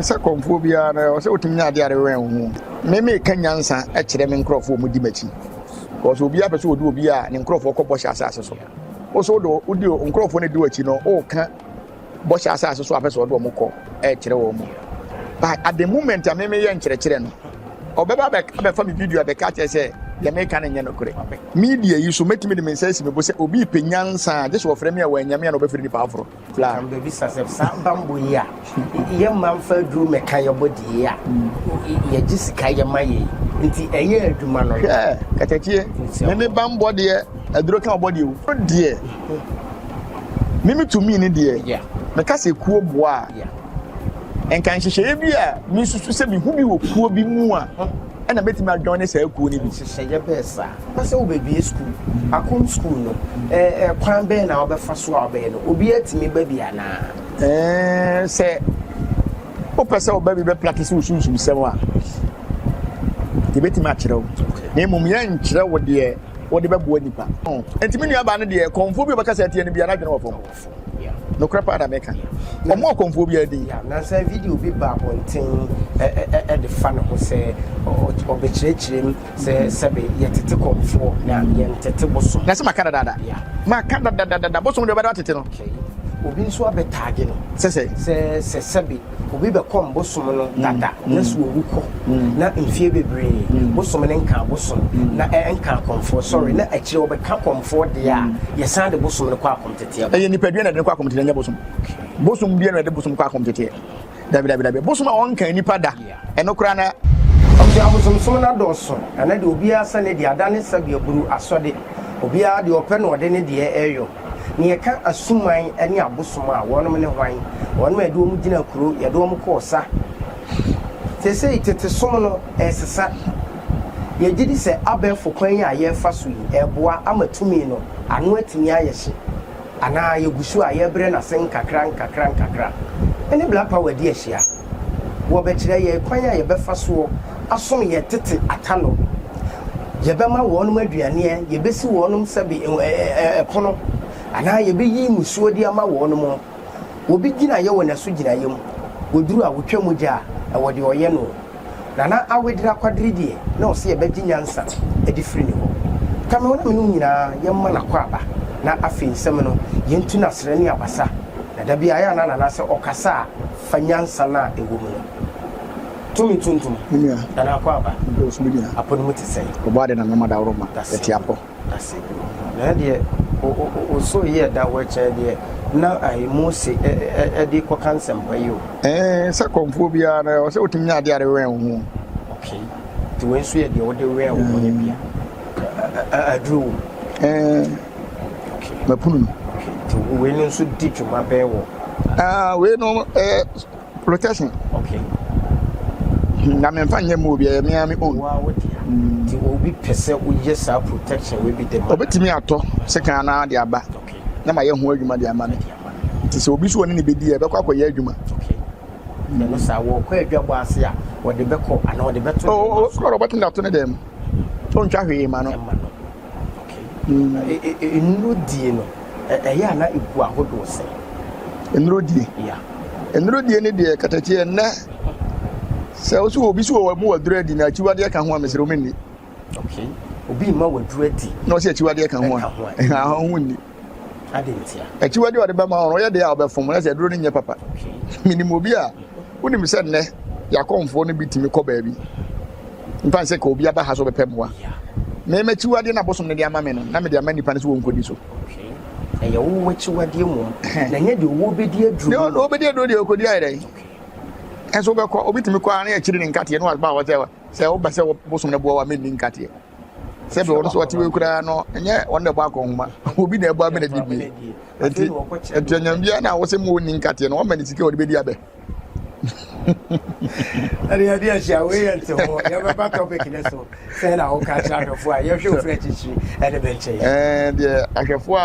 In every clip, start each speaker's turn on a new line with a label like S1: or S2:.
S1: Sɛ kɔmfoɔ biara no, ɛwɔ sɛ wotumi nya adeɛ a wɛn wo ho. Me meka nyansa kyerɛ me nkurɔfoɔ mu di m'akyi. Because obiara pɛ sɛ ɔdi obi a ne nkurɔfoɔ kɔ bɔhyɛ asase so. Wo so wode wodi nkurɔfoɔ no di w'akyi no, woka bɔhyɛ asase so a pɛ sɛ ɔde wɔn kɔ ɛkyerɛ wɔn mu. But at the moment a me meyɛ nkyerɛkyerɛ no, ɔbɛba abɛfa me video abɛka kyerɛ sɛ deɛ meka no nyɛ nokorɛ. Media yi so mɛtumi de me nsa asi me bo sɛ obi repɛ nyansa a, gye sɛ ɔfrɛ me a wannya me a na ɔbɛfrɛ nipa aforɔ.
S2: Fla. Na mebɛbisa sɛ, saa bammɔ yi a yɛmma mfa aduro mmɛka yɛn bɔdie yi a yɛgye sika yɛ ma yɛn nti ɛyɛ adwuma no?
S1: Hwɛ, katakyie, me me bammɔ deɛ, aduro ka wo bɔdeɛ o. Deɛ, me me tumi ne deɛ, meka sɛ kuo boa a, nka nhyehyɛeɛ bi a mesusu sɛ mehu bi wɔ kuo bi mu a, ɛna mɛtumi adwɔn ne saa kuo no bi.
S2: Nhyehyɛeɛ bɛɛ saa. Na sɛ wobɛbue sukuu, Akom sukuu no, ɛɛ kwan bɛn na wobɛfa so a wobɛyɛ no? Obiara tumi ba bi anaa?
S1: Ɛɛ sɛ wopɛ sɛ woba bi bɛ practice wo sunsumsɛm a, yɛbɛtumi akyerɛ wo. Na mmom yɛnkyerɛ wo deɛ wode bɛboa nipa. Nti me nuabaa no deɛ, kɔmfoɔ bi a ɔbɛka sɛ ɛteɛ no biara n'adwene wɔ fam. Nokorɛ paa na meka. Ɔmmɔ ɔkɔmfoɔ biara din.
S2: Nansa video bi ba abɔnten de fa ne ho sɛ ɔbɛkyerɛkyerɛ mu sɛ sɛbe yɛtete kɔmfoɔ na yɛntete bosom.
S1: Na sɛ maka dadaada. Maka dadadada bosom deɛ ɔbɛda watete no.
S2: Obi nso abɛtaage no.
S1: Sɛ sɛ.
S2: Sɛ sɛ sɛbe obi bɛkɔm bosom no dada na so owu kɔ na mfie bebree bosom no nka bosom na ɛnka akɔmfoɔ sorry na akyire ɔbɛka kɔmfoɔ deɛ a yɛsan de bosom no kɔ akɔmteteɛ.
S1: Ɛyɛ nipadua na ɛde no kɔ akɔmteteɛ nyɛ bosom. Bosom bia na ɛde bosom kɔ akɔmteteɛ. Dabi dabi dabi. Bosom a ɔnka nipa da. Ɛno koraa na.
S2: Abusua abosomsom no adɔɔso ɛnɛ deɛ obiara sɛ ne deɛ adane sɛbe aburu asɔde obiara deɛ ɔpɛ na ɔde ne deɛ ɛyɔ. Na yɛka asuman ne abosom a, wɔnom ne hwan? Wɔnom a yɛde wɔn gyina kuro, yɛde wɔn kɔ ɔsa. Seesei tete som no resesa. Yɛgye di sɛ abɛɛfo kwan yi a yɛrefa so yi reboa ama tumi no ano atumi ayɛ hye, anaa yɛgu so a yɛrebrɛ no ase nkakra nkakra nkakra. Me ne Black Power adi ahyia. Wɔbɛkyerɛ yɛn kwan a yɛbɛfa soɔ asom yɛn tete atanɔ. Yɛbɛma wɔnom aduaneɛ, yɛbɛsi wɔnom sɛbe ɛpono, anaa yɛbɛyi mmusuo de ama wɔnom. Obi gyinaeɛ wɔ n'aso gyinaeɛ mu, wɔduru a wɔtwa mogya a, ɛwɔ deɛ ɔyɛ no. Nana Awedira Kwadiri deɛ, na ɔse yɛbɛgye nyansa de firi ne hɔ. Ka me ho na me ne wo nyinaa yɛmma no akwaaba, na afei nsɛm no, yɛntu no asrɛ ne abasa. Na da biara ɛyɛ a na Nana sɛ ɔkasa a, fa nyansa no a ɛwɔ mu no. Tumi tuntum.
S1: Me nua.
S2: Nana Akwaaba.
S1: Dɔɔso me nua.
S2: Apɔ no mu te sɛn?
S1: Ɔbɔ ade na noma daworo ma. Yɛte apɔ.
S2: Dase. Na ɛdeɛ o so yɛ da hɔ kyɛn deɛ na ayi Mose ɛde kɔka nsɛmpa yi o.
S1: Ɛɛ sɛ kɔmfoɔ biara no ɛwɔ sɛ wotumi nya adeɛ a de wɛn wo ho.
S2: Okay. Nti wei nso yɛ deɛ wode wɛn wo ho no bia. Aduro wɔ mu.
S1: Ɛɛ.
S2: Okay.
S1: Mapunu no.
S2: Okay. Nti wei no nso di dwuma bɛn wɔ?
S1: Ah, wei no ɛɛ. Protection.
S2: Okay.
S1: Na me nfa nyɛ mu obi ɛyɛ me ara me own.
S2: Wa wo dea. Nti obi pɛ sɛ woyɛ saa protection wei bi de ma.
S1: Obetumi atɔ sekan na de aba.
S2: Okay.
S1: Na ma yɛ ho adwuma de ama no. Nti sɛ obi so ɔne ne bedi a ɛbɛkɔ akɔyɛ adwuma.
S2: Okay. Ɛno saa wɔkɔ adwabɔ ase a wɔde bɛkɔ anaa wɔde bɛto.
S1: Oh, oh, ɔbɛtumi de ato ne dɛm. Ɔntwa hwee ma no.
S2: Ɛma no. Okay. Nnuro die no, ɛyɛ a na egu ahodoɔ sɛn?
S1: Nnuro die?
S2: Yeah.
S1: Nnuro die ne deɛ katakyi ɛnnɛ sɛ wosi obi si wɔ mu waduro adi na akyiwadeɛ ka ho a mesrɛ wo menni.
S2: Okay. Obi mma waduro adi.
S1: Na ɔsi akyiwadeɛ ka ho a. Ɛka ho nni.
S2: Adi ntia.
S1: Akyiwadeɛ ɔde bɛma wɔn ɔyɛ deɛ a ɔbɛfom na sɛ aduro no nyɛ papa.
S2: Okay.
S1: Menim obi a wonim sɛ nnɛ yɛakɔmfoɔ no bi tumi kɔ baabi. Mfa nsɛ ka obi aba ha sɛ ɔbɛpɛ mmoa. Me m'akyiwadeɛ na bosom no de ama me no, na mede ama nipa no sɛ wɔnkɔdi so.
S2: Ɛyɛ wo w'akyiwadeɛ mmom, na ɛnyɛ deɛ ɔwɔ bɛdi aduro.
S1: Deɛ ɔbɛdi aduro deɛ ɔkɔdi ayɛ dɛn? Ɛnso wobɛkɔ, obi tumi kɔ ara na yɛkyiri ne nkateɛ na waba hɔ sɛ sɛ wobɛ sɛ bosom no boa wa menni nkateɛ. Sɛ bɛ wɔn so wɔte wei koraa no, ɛnyɛ wɔn na ɛbɔ akɔnhoma, obi na ɛbɔ abɛn adi bie. Nti, nti anyambia na wɔsɛ mu ɔnni nkateɛ no, wɔma ne sika wɔde bɛdi abɛ.
S2: Ɛne yɛde ahyia wei yɛ nte ho yɛbɛba topic ne so sɛ na woka kyerɛ ahwɛfoɔ a yɛhwɛ ofiri akyirikyiri ɛne bɛnkyɛn.
S1: Ɛɛ deɛ ahwɛfoɔ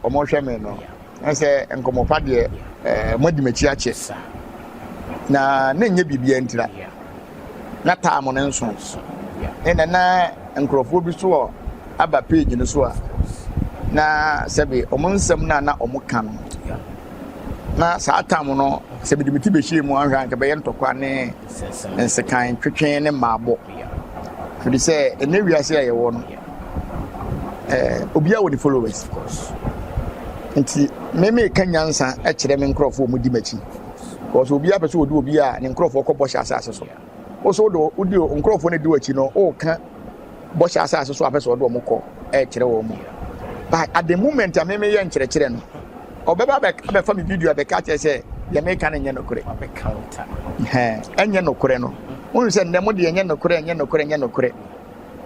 S1: a wɔhwɛ me no sɛ nkɔmmɔpa deɛ ɛɛ moadi m'akyi akyɛ na na nyɛ biribiara ntira na taa mo no nso ɛna na nkurɔfoɔ bi so wɔ aba page no so a na sɛbe wɔn nsɛm no a na wɔn ka no. Na saa tam no, sɛ mede me ti bɛhyia mu ahwɛ a, anka bɛyɛ ntɔkwa ne nsekan twetwe ne mmaabɔ. Firi sɛ ɛnɛ wiase a yɛwɔ no, eh, obiara wɔ ne followers. Nti me meka nyansa kyerɛ me nkurɔfoɔ a wɔdi m'akyi. Because obiara pɛ sɛ ɔdi obi a ne nkurɔfoɔ kɔ bɔhyɛ asase so. Wo so wode wodi nkurɔfoɔ no di w'akyi no, woka bɔhyɛ asase so a pɛ sɛ ɔde wɔn kɔ ɛkyerɛ wɔn mu. But at the moment a me meyɛ nkyerɛkyerɛ no, ɔbɛba abɛfa me video abɛka kyerɛ sɛ deɛ meka no nyɛ nokorɛ. Ɛnyɛ nokorɛ no. Wohu sɛ nnɛ mo deɛ ɛnyɛ nokorɛ, ɛnyɛ nokorɛ, ɛnyɛ nokorɛ.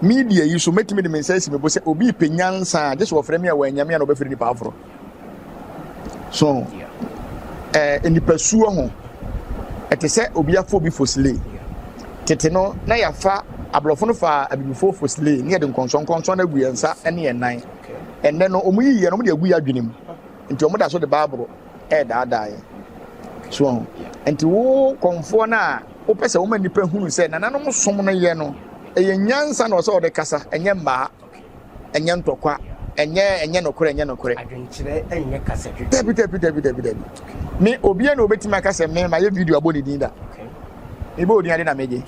S1: Media yi so mɛtumi de me nsa asi me bo sɛ obi pɛ nyansa a gye sɛ wɔfrɛ me a wɔanya me a na ɔbɛfrɛ nipa aforɔ. So ɛɛ nipasuo ho ɛte sɛ obi afa obi fosile. Tete no na yɛafa aborɔfo no fa abibifoɔ fosile ne yɛde nkɔnsɔnkɔnsɔn no agu yɛn nsa ne yɛn nan. Ɛnnɛ no wɔn yiyi yɛn no wɔn de agu yɛn adwene mu nti wɔn da so de baabolo ɛredaadaa yɛn. So ho nti wo kɔnfoɔ no a wopɛ sɛ woma nnipa hunu sɛ nananom som no yɛ no ɛyɛ nyansa na ɔsɛ ɔde kasa ɛnyɛ mmaa. Ɛnyɛ ntɔkwa, ɛnyɛ ɛnyɛ nokorɛ, ɛnyɛ nokorɛ.
S2: Adwenkyerɛ ɛnyɛ kasatwitwi.
S1: Dabi dabi dabi dabi dabi. Me obiara na obetumi aka sɛ me ma yɛ video abɔ ne din da. Me bɔ odin ade na megye.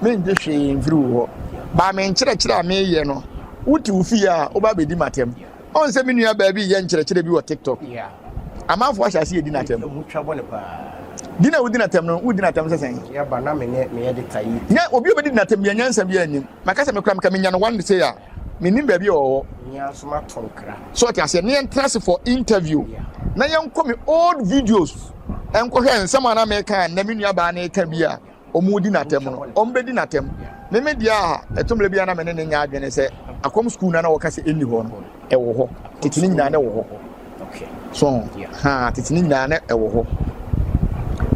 S1: Me ngye hwee mfiri wo hɔ. Ba me nkyerɛkyerɛ a meyɛ no, wote wo fie a woba abɛdi m'atɛm. Ɔn sɛ me nua baa bi yɛ nkyerɛkyerɛ bi wɔ TikTok. Amanfoɔ ahyɛ ase yɛdi n'atɛm. Di na wodi n'atɛm no, wodi n'atɛm sɛ sɛn? Nyɛ obi a obɛdi n'atɛm bia nyansa biara nnim. Maka sɛ me koraa meka menya no one say a mennim baabi a ɔwɔ. So ɔte aseɛ ne yɛntena ase for interview na yɛnkɔ me old videos nkɔhwɛ nsɛm a na meka a nnɛ me nua baa no reka bi a wɔn di n'atɛm no wɔn bɛdi n'atɛm. Me me deɛ a ɛto mmerɛ bi a na me ne ne nyɛ adwene sɛ akɔm school na na wɔka sɛ ɛnni hɔ no ɛwɔ hɔ tete ne nyinaa na ɛwɔ hɔ so ha tete ne nyinaa na ɛwɔ hɔ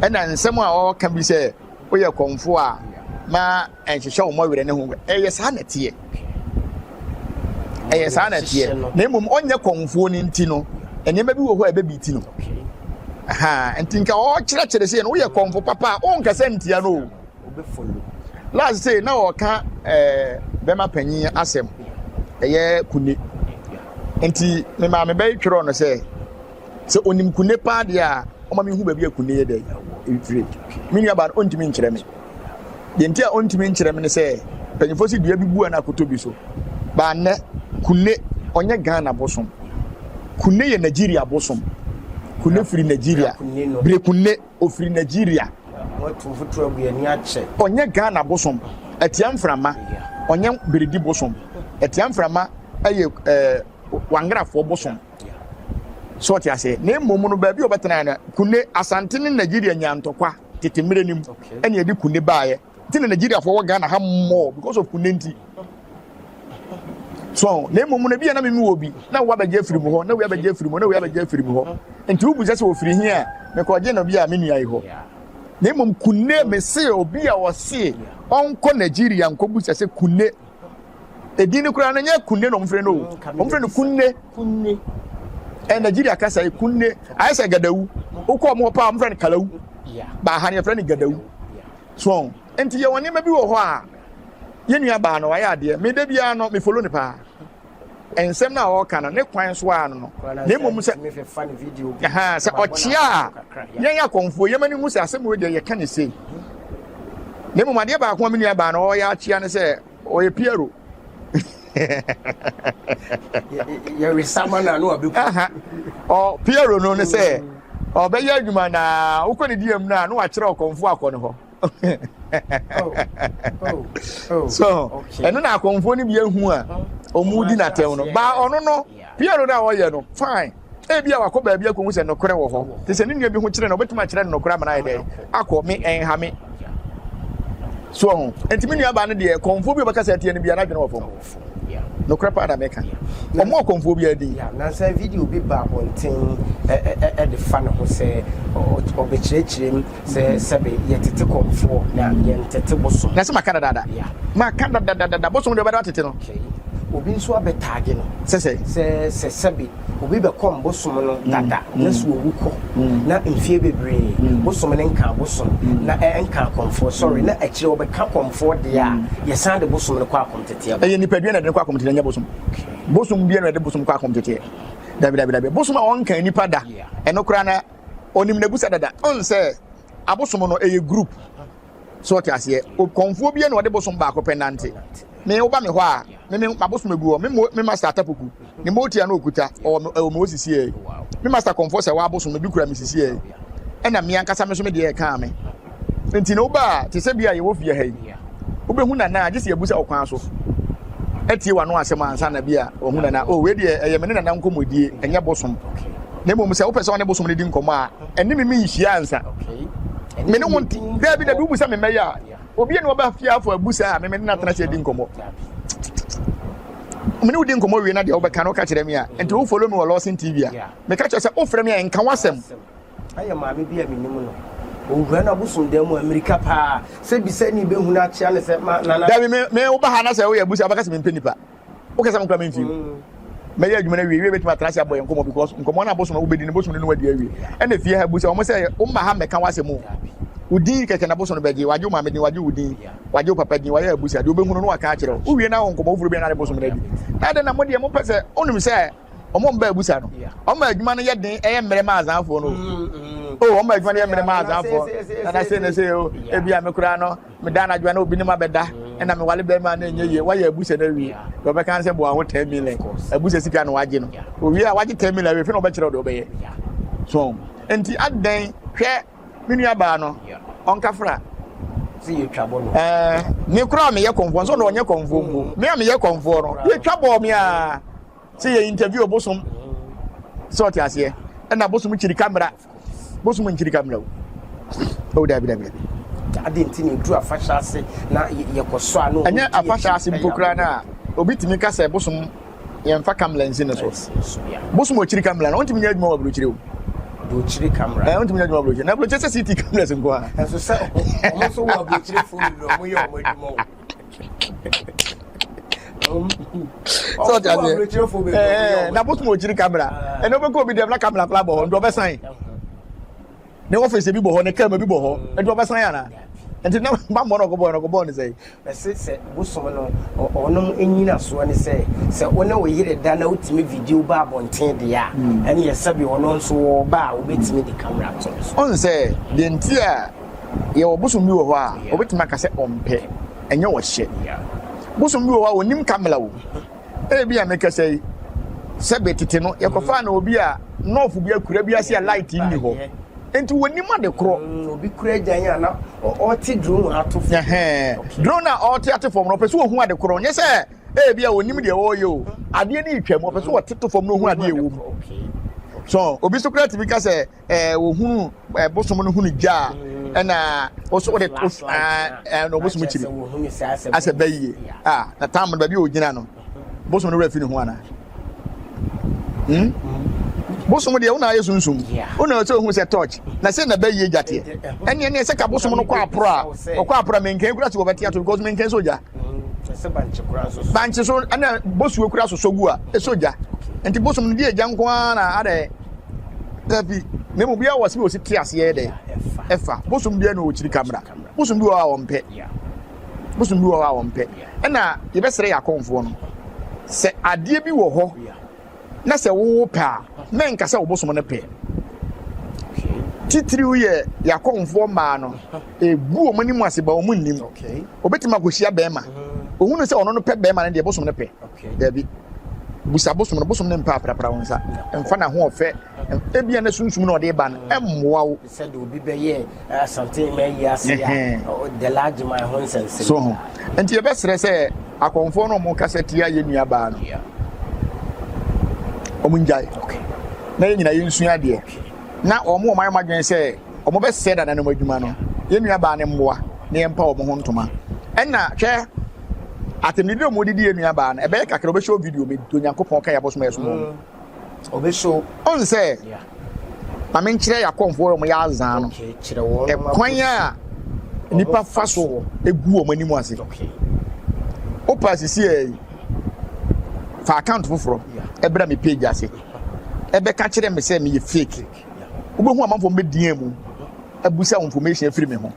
S1: ɛna nsɛm a ɔka bi sɛ woyɛ kɔmfo a ma ɛnhyehyɛ wɔn werɛ ne ho ɛyɛ saa na ɛteɛ ɛyɛ saa na ɛteɛ na mmom ɔnyɛ kɔmfoɔ no nti no nneɛma bi wɔ hɔ a ɛbɛbi ti no nti nka ɔkyerɛkyerɛ sɛ no woyɛ kɔmfo papa a wonkasa ntia no o last say na ɔka ɛɛ bɛma panyin asɛm ɛyɛ kune nti me maame bɛyi twerɛ no sɛ Sɛ onim Kunne paa deɛ a, ɔma mehu baabi a Kunne yɛ dɛ firi. Me nuabaa no, ɔntumi nkyerɛ me. Deɛ nti a ɔntumi nkyerɛ me ne sɛ, mpanyinfoɔ se dua bi bu a na akɔtɔ bi so. Baa nnɛ, Kunne, ɔnyɛ Ghana bosom. Kunne yɛ Nigeria bosom. Kunne firi Nigeria. Bere Kunne, ɔfiri Nigeria. Ɔnyɛ Ghana bosom. Atia mframa, ɔnyɛ Beredi bosom. Atia mframa yɛ ɛɛ Wangrafoɔ bosom. So ɔte aseɛ? Na mmom no, baabi a ɔbɛtenaeɛ no, Kunne, Asante ne Nigeria nyaa ntɔkwa tete mmerɛ no mu, ɛna yɛde Kunne baeɛ. Nti na Nigeriafoɔ wɔ Ghana ha more because of Kunne nti. So, na mmom no, ebi a na mimi wɔ bi, na wo abɛgye afiri mu hɔ, na wei abɛgye afiri mu hɔ, na wei abɛgye afiri mu hɔ. Nti wobisa sɛ wɔfiri he a, mekɔgye no bi a me nua yi hɔ. Na mmom Kunne, mese obi a ɔse ɔnkɔ Nigeria nkɔbusa sɛ Kunne Edin no koraa no nyɛ kunne na wɔfrɛ no o. Wɔfrɛ no kunne.
S2: Kunne.
S1: Ɛ Nigeria kasa yi kunne. Ayɛ sɛ gadawu. Wokɔ wɔn hɔ paa wɔfrɛ no kalawu. Baa ha no yɛfrɛ no gadawu. So nti yɛwɔ nneɛma bi wɔ hɔ a yɛn nua baa no wayɛ adeɛ. Me da biara no me follow no paa. Nsɛm no a ɔreka no ne kwan so ara no no. Na mmom sɛ sɛ ɔkyea a yɛn akɔmfoɔ yɛma no hu sɛ asɛm wei deɛ yɛka ne sei. Na mmom adeɛ baako a me nua baa no ɔyɛ akyea ne sɛ ɔyɛ piero
S2: yɛresama no ano abɛku
S1: ɔ piero no ne sɛ ɔbɛyɛ adwuma na wokɔ ne dm no a na wakyerɛ ɔkɔmfo akɔ ne hɔ
S2: oh, oh, oh,
S1: so ɛno na akɔmfoɔ no bi ahu a ɔmu di n'atɛm no baa ɔno no piero no a ɔyɛ no fine Ebia wakɔ baabi akohu sɛ nokorɛ wɔ hɔ. Te sɛ ne nua bi ho kyerɛ no, ɔbɛtumi akyerɛ no nokorɛ ama no ayɛ dɛn? Akɔ. Me, ɛnha me. So ɔho? Nti me nuabaa no deɛ, kɔmfoɔ bi a ɔbɛka sɛ ɛteɛ no biara, n'adwene wɔ fam. Nokorɛ paa na meka. Ɔmmɔɔ kɔmfoɔ biara din.
S2: Yeah, nansa video bi ba abɔnten de fa ne ho sɛ ɔbɛkyerɛkyerɛ mu sɛ sɛbe yɛtete kɔmfoɔ na yɛntete bosom.
S1: Na sɛ maka dadaada.
S2: Yeah.
S1: Maka dadadada, bosom deɛ ɔbɛda watete no.
S2: Okay. Obi nso abɛtaage no.
S1: Sɛ sɛn?
S2: Sɛ sɛ sɛbe Obi bɛkɔm bosom no dada na so owu kɔ na mfie bebree bosom no nka abosom na ɛnka akɔmfoɔ sorry na akyire ɔbɛka kɔmfoɔ deɛ a yɛsan de bosom no kɔ akɔmteteɛ ba.
S1: Ɛyɛ nipadua na ɛde no kɔ akɔmteteɛ nyɛ bosom. Bosom biara na ɛde bosom kɔ akɔmteteɛ. Dabi dabi dabi. Bosom a ɔnka nipa da ɛno koraa na. Ɔnim n'abusa dada. Ɔn sɛ abosom no ɛyɛ group. So ɔte aseɛ. Kɔnfoɔ bi na ɔde bosom baako pɛ nante. Me woba me hɔ a, me me abosom egu hɔ. Me mo me master atapoku. Ne motia na okuta. Ɔwɔ me ɛwɔ me hɔ sisi yɛ. Me master kɔnfoɔ sɛ wabosom ebi kura me sisi yɛ. Ɛna me ankasa me so me deɛ ɛkaa me. Nti na woba a te sɛ bi a yɛwɔ fie ha yi. Wobɛhu nana a gye sɛ yɛbusa ɔkwan so. Atie w'ano asɛm ansa na bi a wahu nana. Oh wei deɛ ɛyɛ me ne nana nkɔmmɔdie, ɛnyɛ bosom. Na mmom sɛ wopɛ sɛ ɔne bosom no di nkɔmmɔ a, ɛne me menhyia ansa. Me ne wo nte. Dabi dabi wobu sɛ me mmɛyɛ a, obi a na ɔba fie afɔ abu saa a, me me ne no atena ase adi nkɔmmɔ. Me ne wo di nkɔmmɔ wie na deɛ wobɛka no woka kyerɛ me a, nti wo follow me wɔ Lawson TV a, meka kyerɛ sɛ wofrɛ me a nka w'asɛm.
S2: Ayɛ maame bi a menim no. Owura no abosom dan mu a mmirika paa sɛ bisani bɛhunu akyea no sɛ ma nana.
S1: Dabi me me woba ha na sɛ woyɛ abusa wobɛka sɛ mempɛ nipa. Wokasa me koraa memfi wo. Mɛyɛ adwuma no awie wie bɛtumi atena ase abɔ yɛn nkɔmmɔ because nkɔmmɔ no abosom a wobɛdi no bosom no ne wadi awie. Ɛna fie ha busa wɔn sɛ womma ha mmɛka w'asɛm o. Wo din kɛkɛ na bosom no bɛgye. Wagye wo maame din, wagye wo din, wagye wo papa din, wayɛ abusa. Deɛ wobɛhunu no waka akyerɛ wo. Wowie na wo nkɔmmɔ foforɔ bi na ne bosom no adi. Na adɛn na mo deɛ mopɛ sɛ wonim sɛ wɔn mba abusa no wɔn ma adwuma no yɛ den ɛyɛ mmerɛ ma azanfoɔ no o wɔn ma adwuma no yɛ mmerɛ ma azanfoɔ nana se ne se o ebi a me koraa no me da anadwo na obi ne ma bɛda ɛna me wale bɛrima na ɛnyɛ yie wayɛ abusa no awie deɛ ɔbɛka sɛ boa ho 10 million abusa sika na wagye no owie a wagye 10 million awie fɛ na ɔbɛkyerɛ deɛ ɔbɛyɛ so nti adɛn? Hwɛ, me nua baa no ɔnkafra ɛɛ me koraa meyɛ kɔnfoɔ nso na ɔnyɛ kɔnfoɔ mpo. Me a meyɛ kɔnfoɔ no yɛtwa bɔɔ me a sɛ yɛ interview bosom sɛ ɔte aseɛ ɛna bosom kyiri camera. Bosom nkyiri camera o. O dabi dabi dabi.
S2: Ade nti na edu afahyɛ ase na yɛkɔ so a na
S1: ɛnyɛ afahyɛ ase mpo koraa na obi tumi ka sɛ bosom yɛmfa camera nsi ne so. Bosom ɔkyiri camera no ɔntumi nyɛ adwuma wɔ aburokyire o.
S2: De ɔkyiri camera.
S1: Ɛɛ ɔntumi nyɛ adwuma wɔ aburokyire na aburokyire sɛ CT cameras nko
S2: ara. Ɛnso sɛ ɔmo nso wɔ aburokyire fo bebree ɔmo yɛ ɔmo adwuma o.
S1: Sɛ ɔte aseɛ ɛɛ na bosom ɔkyiri camera ɛna ɔbɛkɔ obi dɛm na camera koraa bɔ hɔ nti ɔbɛsan ne ɔfisi bi bɔ hɔ ne kaa mu bi bɔ hɔ nti ɔbɛsan ana nti na bammɔ no ɔkɔbɔ no ɔkɔbɔ ne sɛ.
S2: Ɛse sɛ bosom no ɔnom nyinasoɔ ne sɛ sɛ wo ne wo yere da na wotumi video ba abɔnten deɛ a ɛneɛ sɛbe ɔno nso ɔɔba a wobɛtumi de camera ato no so.
S1: Ɔn sɛ deɛ nti a yɛwɔ bosom bi wɔ hɔ a ɔbɛtumi aka sɛ ɔmpɛ ɛnyɛ ɔhyɛ. Bosom bi wɔ hɔ a ɔnim camera o. Ebi a mekasa yi sɛbe tete no yɛkɔfaa no obi a nɔɔfo bi akura bi ase a light nni hɔ nti wɔnim ade korɔ.
S2: Obi kura agyan a na ɔte drone ato fam.
S1: Drone a ɔte ate fam no ɔpɛ sɛ ɔhu ade korɔ nyɛ sɛ ebi a ɔnim deɛ ɔreyɛ o. Adeɛ no retwam ɔpɛ sɛ ɔte to fam na ɔhu adeɛ ɛwɔ mu. So obi so koraa tumi ka sɛ ɛɛ ohunu ɛɛ bosom no hunu gya a ɛna ɔso ɔde ɛɛ na ɔbosom kyiri asɛ bɛyie a na tam no baabi a ɔgyina no bosom no wura fi ne ho ana bosom deɛ wona ayɛ sunsum wona sɛ ohun sɛ torch na sɛ na bɛyie gya teɛ ɛneɛ neɛ sɛ ka bosom no kɔ aporo a ɔkɔ aporo a menkan kura sɛ wɔbɛte ato because menkan sɛ ogya bankye so ɛna bosuo kura sosɔ gu a ɛsɔ gya nti bosom no deɛ gya nko ara na adɛ dabi na mmom biara wɔ sɛ wɔsi te aseɛ dɛ ɛfa bosom biara na ɔkyiri kamera. Bosom bi wɔ hɔ a wɔmpɛ, bosom bi wɔ hɔ a wɔmpɛ. Ɛna yɛbɛsrɛ yɛ akɔmfoɔ no sɛ adeɛ bi wɔ hɔ na sɛ wowo pɛ a mɛnka sɛ wo bosom no pɛ. Titiriw yɛ yɛ akɔmfoɔ mmaa no ɛgu wɔn anim ase ba wɔn nnim. Obɛtumi akɔhyia bɛrima ohunu sɛ ɔno no pɛ bɛrima no deɛ bosom no pɛ. Dabi, busa bosom no, bosom no mpɛ aprapra wo nsa, mfa n'ahoɔfɛ, ebia na sunsum na ɔde ba no, ɛmmoa wo.
S2: Sɛdeɛ obi bɛyɛ Asante ma yi ase a, the large man ho nsɛnsɛm.
S1: So ho. Nti yɛbɛsrɛ sɛ akɔmfoɔ no ɔmo kasa tia yɛn nua baa no, ɔmo ngyae. Na yɛn nyinaa yɛnsua adeɛ. Na ɔmo ɔmo ayɛ ɔmo adwene sɛ ɔmo bɛsɛe nananom adwuma no, yɛn nua baa no mmoa na yɛmpa ɔmo ho ntoma. Ɛna hwɛ Atɛmdidi a wɔde di yɛn nua baa no, ɛbɛyɛ kakra ɔbɛhyɛ video mi de Onyankopɔn ka yɛ abosom ɛsom wɔn.
S2: Ɔbɛhyɛ.
S1: Ɔn sɛ, ma menkyerɛ yɛ akɔmfoɔ wɔn yɛ azan no. Ɛkwan a nipa fa so egu wɔn anim ase. Wopa sisi ɛ fa account foforɔ ɛbrɛ me page ase. Ɛbɛka kyerɛ me sɛ meyɛ fake. Wobɛhu amanfoɔ mbɛdiɛ mu abusa wo information afiri me ho.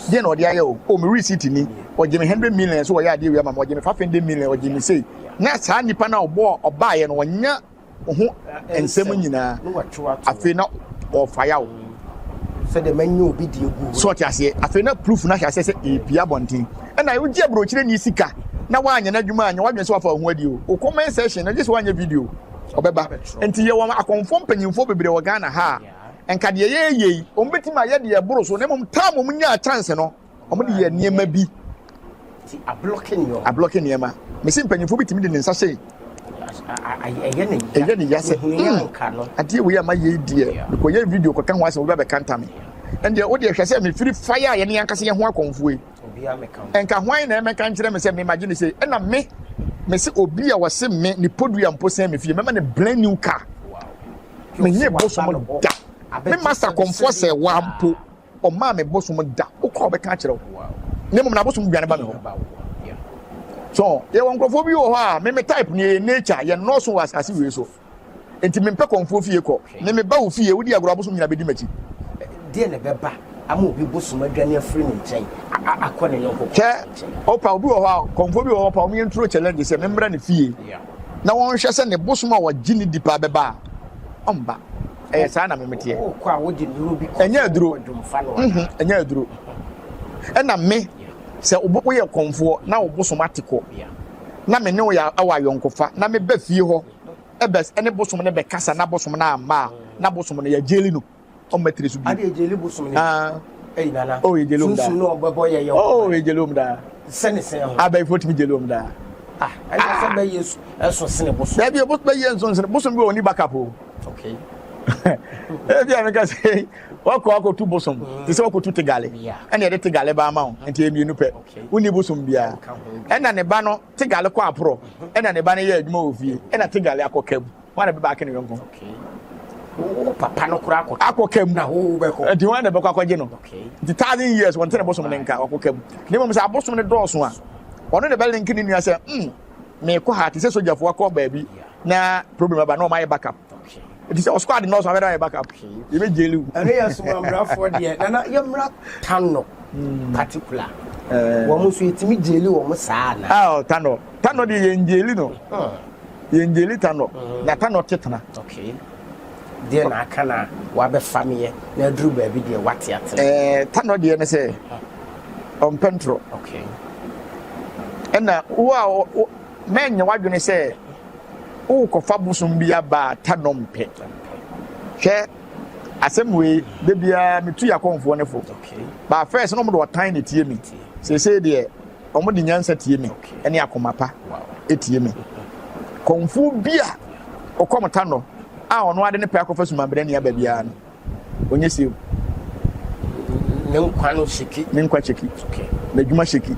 S1: Deɛ na ɔde ayɛ o. O me receipt ni. Ɔgye me 100 million so ɔyɛ adeɛ wei ama me. Ɔgye me 500 million. Ɔgye me sei. Na saa nipa no a ɔbɔ ɔbaeɛ no ɔnya ho nsɛm nyinaa. Afei na ɔfaya wo.
S2: Sɛdeɛ manya obi deɛ gu hɔ.
S1: So ɔte aseɛ? Afei na proof no ahyɛ aseɛ sɛ ɛrepue abɔnten. Ɛna wogye aburokyire ni sika na woanyɛ n'adwuma anyɛ w'adwene sɛ wafa wo ho adi o. Wo comment section no gye sɛ woanyɛ video ɔbɛba. Nti yɛwɔ akɔmfoɔ mpanyinfoɔ bebree wɔ Ghana ha a nka deɛ yɛyɛ yi wɔn bɛtumi ayɛ deɛ ɛboro so na mmom time wɔn nyaa chance no wɔn de yɛ nneɛma bi.
S2: Ti ablɔke nneɛma.
S1: Ablɔke nneɛma. Mesi mpanyinfoɔ bi tumi de ne nsa hyɛ.
S2: Ɛyɛ ne
S1: ya. Ɛyɛ ne ya sɛ. Hmm. Adeɛ wei a ma yɛ deɛ. Mekɔyɛ video kɔka ho asɛm obi abɛka ntame. Ɛndeɛ wo deɛ hwɛ sɛ mefiri fire a yɛne yɛn ankasa yɛn ho akɔmfoɔ yi. Nka hwan na ɛmɛka nkyerɛ me sɛ me magye ne sei. Ɛna me mese obi a wɔse me ne podua mpo sɛn me fie mɛma ne brand new car. Menye bosom da. Me master kɔmfoɔ sɛ wa mpo. Ɔmaa me bosom da. Wokɔ a ɔbɛka akyerɛ wo. Na mmom n'abosom dwane ba me hɔ. So yɛwɔ nkurɔfoɔ bi wɔ hɔ a me me type no yɛyɛ nature yɛn nnɔɔso wɔ asase wei so. Nti mempɛ kɔmfoɔ fie kɔ. Me meba wo fie wodi agorɔ abosom nyinaa bɛdi m'akyi.
S2: Deɛ na ɛbɛba ama obi bosom adwane afiri ne nkyɛn akɔ ne yɔnko
S1: kɔmfoɔ nkyɛn? Opa obi wɔ hɔ a kɔmfoɔ bi wɔ hɔ pa wɔn yɛn turo challenge sɛ memmra ne fie na wɔnhwɛ sɛ ne bosom a wɔgye ne di paa bɛba a ɔmba. Ɛyɛ saa na memeteɛ. Ɛnyɛ aduro. Mhm, ɛnyɛ aduro. Ɛna me sɛ woyɛ kɔmfoɔ na wo bosom ate kɔ na me ne wo yɛ wɔ ayɔnkofa na meba fie hɔ ɛbɛ ɛne bosom no bɛkasa na bosom no amma a na bosom no yɛgyeli no ɔmma tiri so bio.
S2: Ade yɛgyeli bosom no.
S1: Ah.
S2: Ɛyi nana.
S1: Oh yɛgyeli wɔn daa.
S2: Sunsum no ɔbɛbɔ yɛ yɛ.
S1: Oh yɛgyeli wɔn daa.
S2: Sɛ ne sɛn ho.
S1: Abɛɛfo tumi gyeli wɔn daa.
S2: Ah, ɛnyɛ sɛ bɛyɛ ɛso sene bosom.
S1: Dabi bɛyɛ nso nsene bosom bi wɔ ni backup o.
S2: Okay.
S1: Ebi a meka sɛ wakɔ akɔtu bosom te sɛ wakɔtu tegale ɛna yɛde tegale ba ama wo nti mmienu pɛ wonni bosom biara ɛna ne ba no tegale kɔ aporɔ ɛna ne ba no yɛ adwuma wɔ fie ɛna tegale akɔ kam wɔn na bɛba ake ne yɔnko
S2: wo papa no koraa akɔ
S1: akɔ kam
S2: na wo bɛkɔ
S1: nti wɔn na bɛkɔ akɔgye no nti thousand years wɔn tene bosom ne nka wakɔ kam ne mmom sɛ abosom ne dɔɔso a ɔno na bɛlinki ne nua sɛ mm mekɔ ha te sɛ sogyafoɔ akɔ baabi na problem aba na ɔma yɛ backup nti sɛ ɔsquad nɔɔso abɛda yɛ backup yɛbɛ jail wo.
S2: Ɛno yɛ somambrafoɔ deɛ nana yɛmmra tano hmm. particular eh. wɔn nso yɛtumi jaili wɔn saa na.
S1: Ah, tano tano deɛ yɛn jaili no hmm. yɛn jaili tano hmm. na tano tetena.
S2: Okay. deɛ na aka na wabɛfa meɛ na aduru baabi deɛ wate ate.
S1: Ɛɛ eh, tano deɛ ne sɛ ɔmpɛ ntorɔ.
S2: Okay.
S1: Ɛna wo a mɛnyɛ w'adwene sɛ worekɔfa bosom bi aba a ta nɔmpɛ. Hwɛ asɛm wei da biara metu yɛ akɔmfoɔ no fo. But first na wɔde ɔtan na etie me. Seesei deɛ wɔde nyansa tie me ɛne akoma pa etie me. Kɔmfoɔ bi a ɔkɔm ta nɔ a ɔno ade ne pɛ akɔfa sumabrɛ aba biara no ɔnyɛ save.
S2: Ne nkwa no hyeki.
S1: Ne nkwa hyeki. N'adwuma hyeki.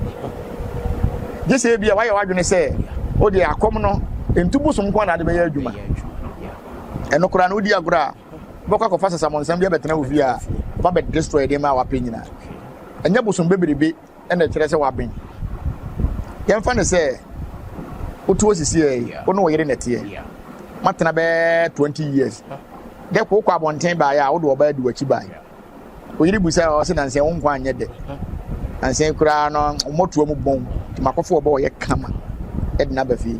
S1: Gye sɛ ebi a wayɛ w'adwene sɛ o deɛ akɔm no ntu bosom nko na ade bɛyɛ adwuma. Ɛno koraa no wodi agorɔ a wobɛkɔ akɔfa sasamɔnsɛm bi abɛtena wo fie a ɔba bɛ destroy nneɛma a wapɛ nyinaa. Ɛnyɛ bosom bebrebe na ɛkyerɛ sɛ waben. Yɛmfa no sɛ wote hɔ sisiɛ yi, wo ne wo yere na ɛteɛ. Moatena bɛyɛ 20 years. Dɛ kɔ wokɔ abɔnten baeɛ a wode ɔbaa di w'akyi baeɛ. Wo yere bu sɛ ɔse nansa wo nkwa anyɛ dɛ. Nansa koraa no mmɔtoa mu bɔn nti makɔfo ɔbaa ɔyɛ kama ɛde no aba fie.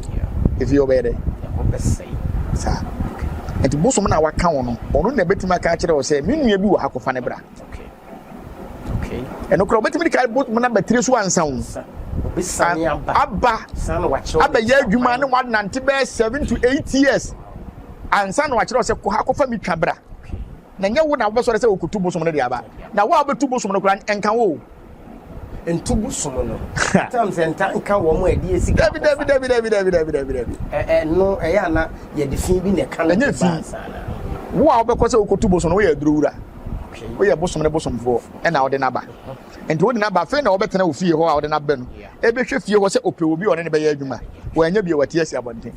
S1: Efie ɔbɛyɛ dɛ. Saa. Nti bosom na waka wo no, ɔno na ɛbɛtumi aka akyerɛ wo sɛ me nua bi wɔ ha kɔfa ne bra. Ɛno koraa wobɛtumi de ka bosom no aba tiri so ansa wo. Aba abɛyɛ adwuma ne wanante bɛyɛ 7 to 8 years ansa na wakyerɛ sɛ kɔ ha kɔfa mi twa bra. Na nyɛ wo na wobɛsɔre sɛ wokotu bosom no de aba. Na wo a wobɛtu bosom no koraa nka wo.
S2: Ntu bosom no. Tam sɛ nta nka wɔn a ɛde esi
S1: Dabi dabi dabi dabi dabi dabi dabi dabi.
S2: Ɛno ɛyɛ ana yɛde fi bi na ɛka no.
S1: Ɛnyɛ fi. Wo a wobɛkɔ sɛ wokotu bosom no woyɛ aduro wura. Woyɛ bosom ne bosomfoɔ ɛna wode n'aba. Nti wode n'aba afei na wɔbɛtena wo fie hɔ a wode n'aba no. Ɛbɛhwɛ fie hɔ sɛ ɔpɛ obi a ɔne ne bɛyɛ adwuma. Wɔanya bi a wate asi abɔnten.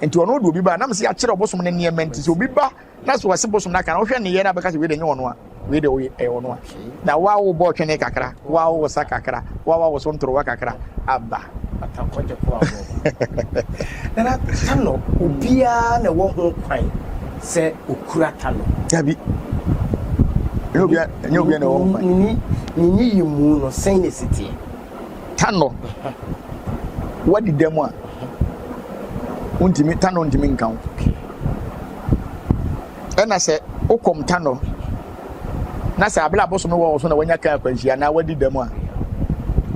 S1: Nti ɔno de obi ba nam sɛ yɛakyerɛ ɔbosom ne nneɛma nti sɛ obi ba na sɛ wɔse bosom no aka na wohwɛ nneyɛɛ no abɛka sɛ wei de nyɛ ɔno a wei de woyɛ ɛyɛ ɔno a na wo a wobɔ ɔtwene kakra wo a wowɔ sa kakra wo a woawo so ntorowa kakra aba.
S2: Nana Tano obiara na ɛwɔ ho kwan sɛ okura Tano.
S1: Dabi. Ɛnyɛ obiara ɛnyɛ obiara na ɛwɔ ho kwan.
S2: Ne ne nyiyimu no sɛn na esi teɛ?
S1: Tano wadi dɛm a wontumi Tano ntumi nka wo. Ɛna sɛ Wokɔm tanɔ na sɛ abere abosom wɔ wo so na wanya kan akwanhyia anaa wadi dɛm a,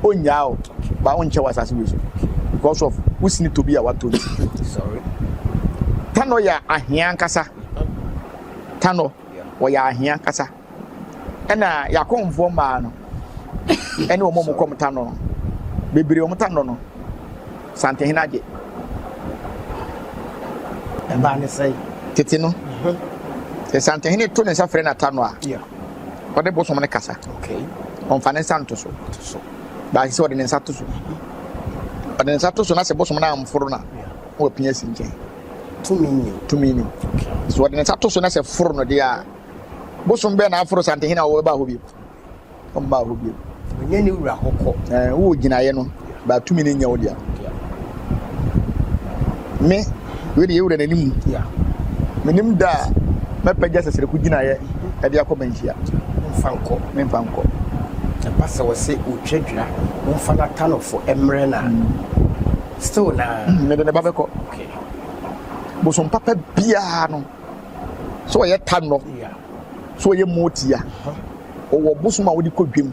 S1: onnyaa wo ba wonkyɛ wɔ asase wei so because of wo sini tɔ bi a watɔ nti.
S2: Sorry.
S1: Tanɔ yɛ ahea ankasa. Tanɔ wɔyɛ ahea ankasa. Ɛna yɛakɔmfoɔ mmaa no ɛne wɔn a wɔkɔm tanɔ no bebree wɔn tanɔ no Santehene agye.
S2: Ɛbaa ne sɛn?
S1: Tete no, sɛ Santehene to ne nsa frɛ n'atanɔ a, ɔde bosom no kasa. Ɔmfa ne nsa nto so. Baasi sɛ ɔde ne nsa to so. Ɔde ne nsa to so na sɛ bosom no amforo no a, na wapia asi nkyɛn.
S2: Tumi nim.
S1: Tumi nim. So ɔde ne nsa to so na sɛ foro no deɛ a, bosom bɛn na aforo Santehene a wɔbɛba hɔ bio? Ɔmmaa hɔ bio.
S2: Ɔnyɛ ne wura hɔ kɔ.
S1: Ɛɛ wowɔ gyinaeɛ no, ba tumi no nyɛ wo dea. Me, wei de yɛwura n'anim. Menim da a mɛpɛgya sɛsɛrɛku gyinaeɛ ɛde akɔ manhyia.
S2: Mfa nkɔ.
S1: Memfa nkɔ.
S2: Ɛba sɛ wɔse ɔtwa dwira, wɔmfa n'atanofo mmerɛ no a, still naa.
S1: Mede ne ba bɛkɔ. Bosom papa biara no, sɛ ɔyɛ tanɔ, sɛ ɔyɛ motia, ɔwɔ bosom a wode kɔ dwam.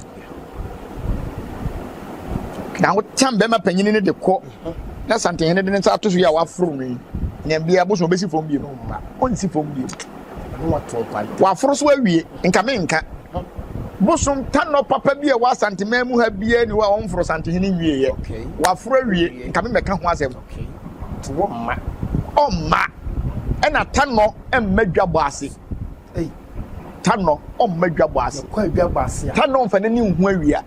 S1: Na wotam bɛrima panyin no de kɔ na santehene de ne nsa ato so yi a waforo no yi, nea bia bosom obesi fam bio. Ɔnsi fam bio. Waforo so awie, nka menka. Bosom tanɔ papa bi a ɛwɔ Asanteman mu ha biara ni hɔ a ɔmforo santehene nwieɛ. Waforo awie, nka memmɛka ho asɛm. Ɔmma. Ɛna tanɔ mma dwa bɔ ase. Tanɔ ɔmma dwa bɔ ase. Tanɔ mfa n'ani nhu awia.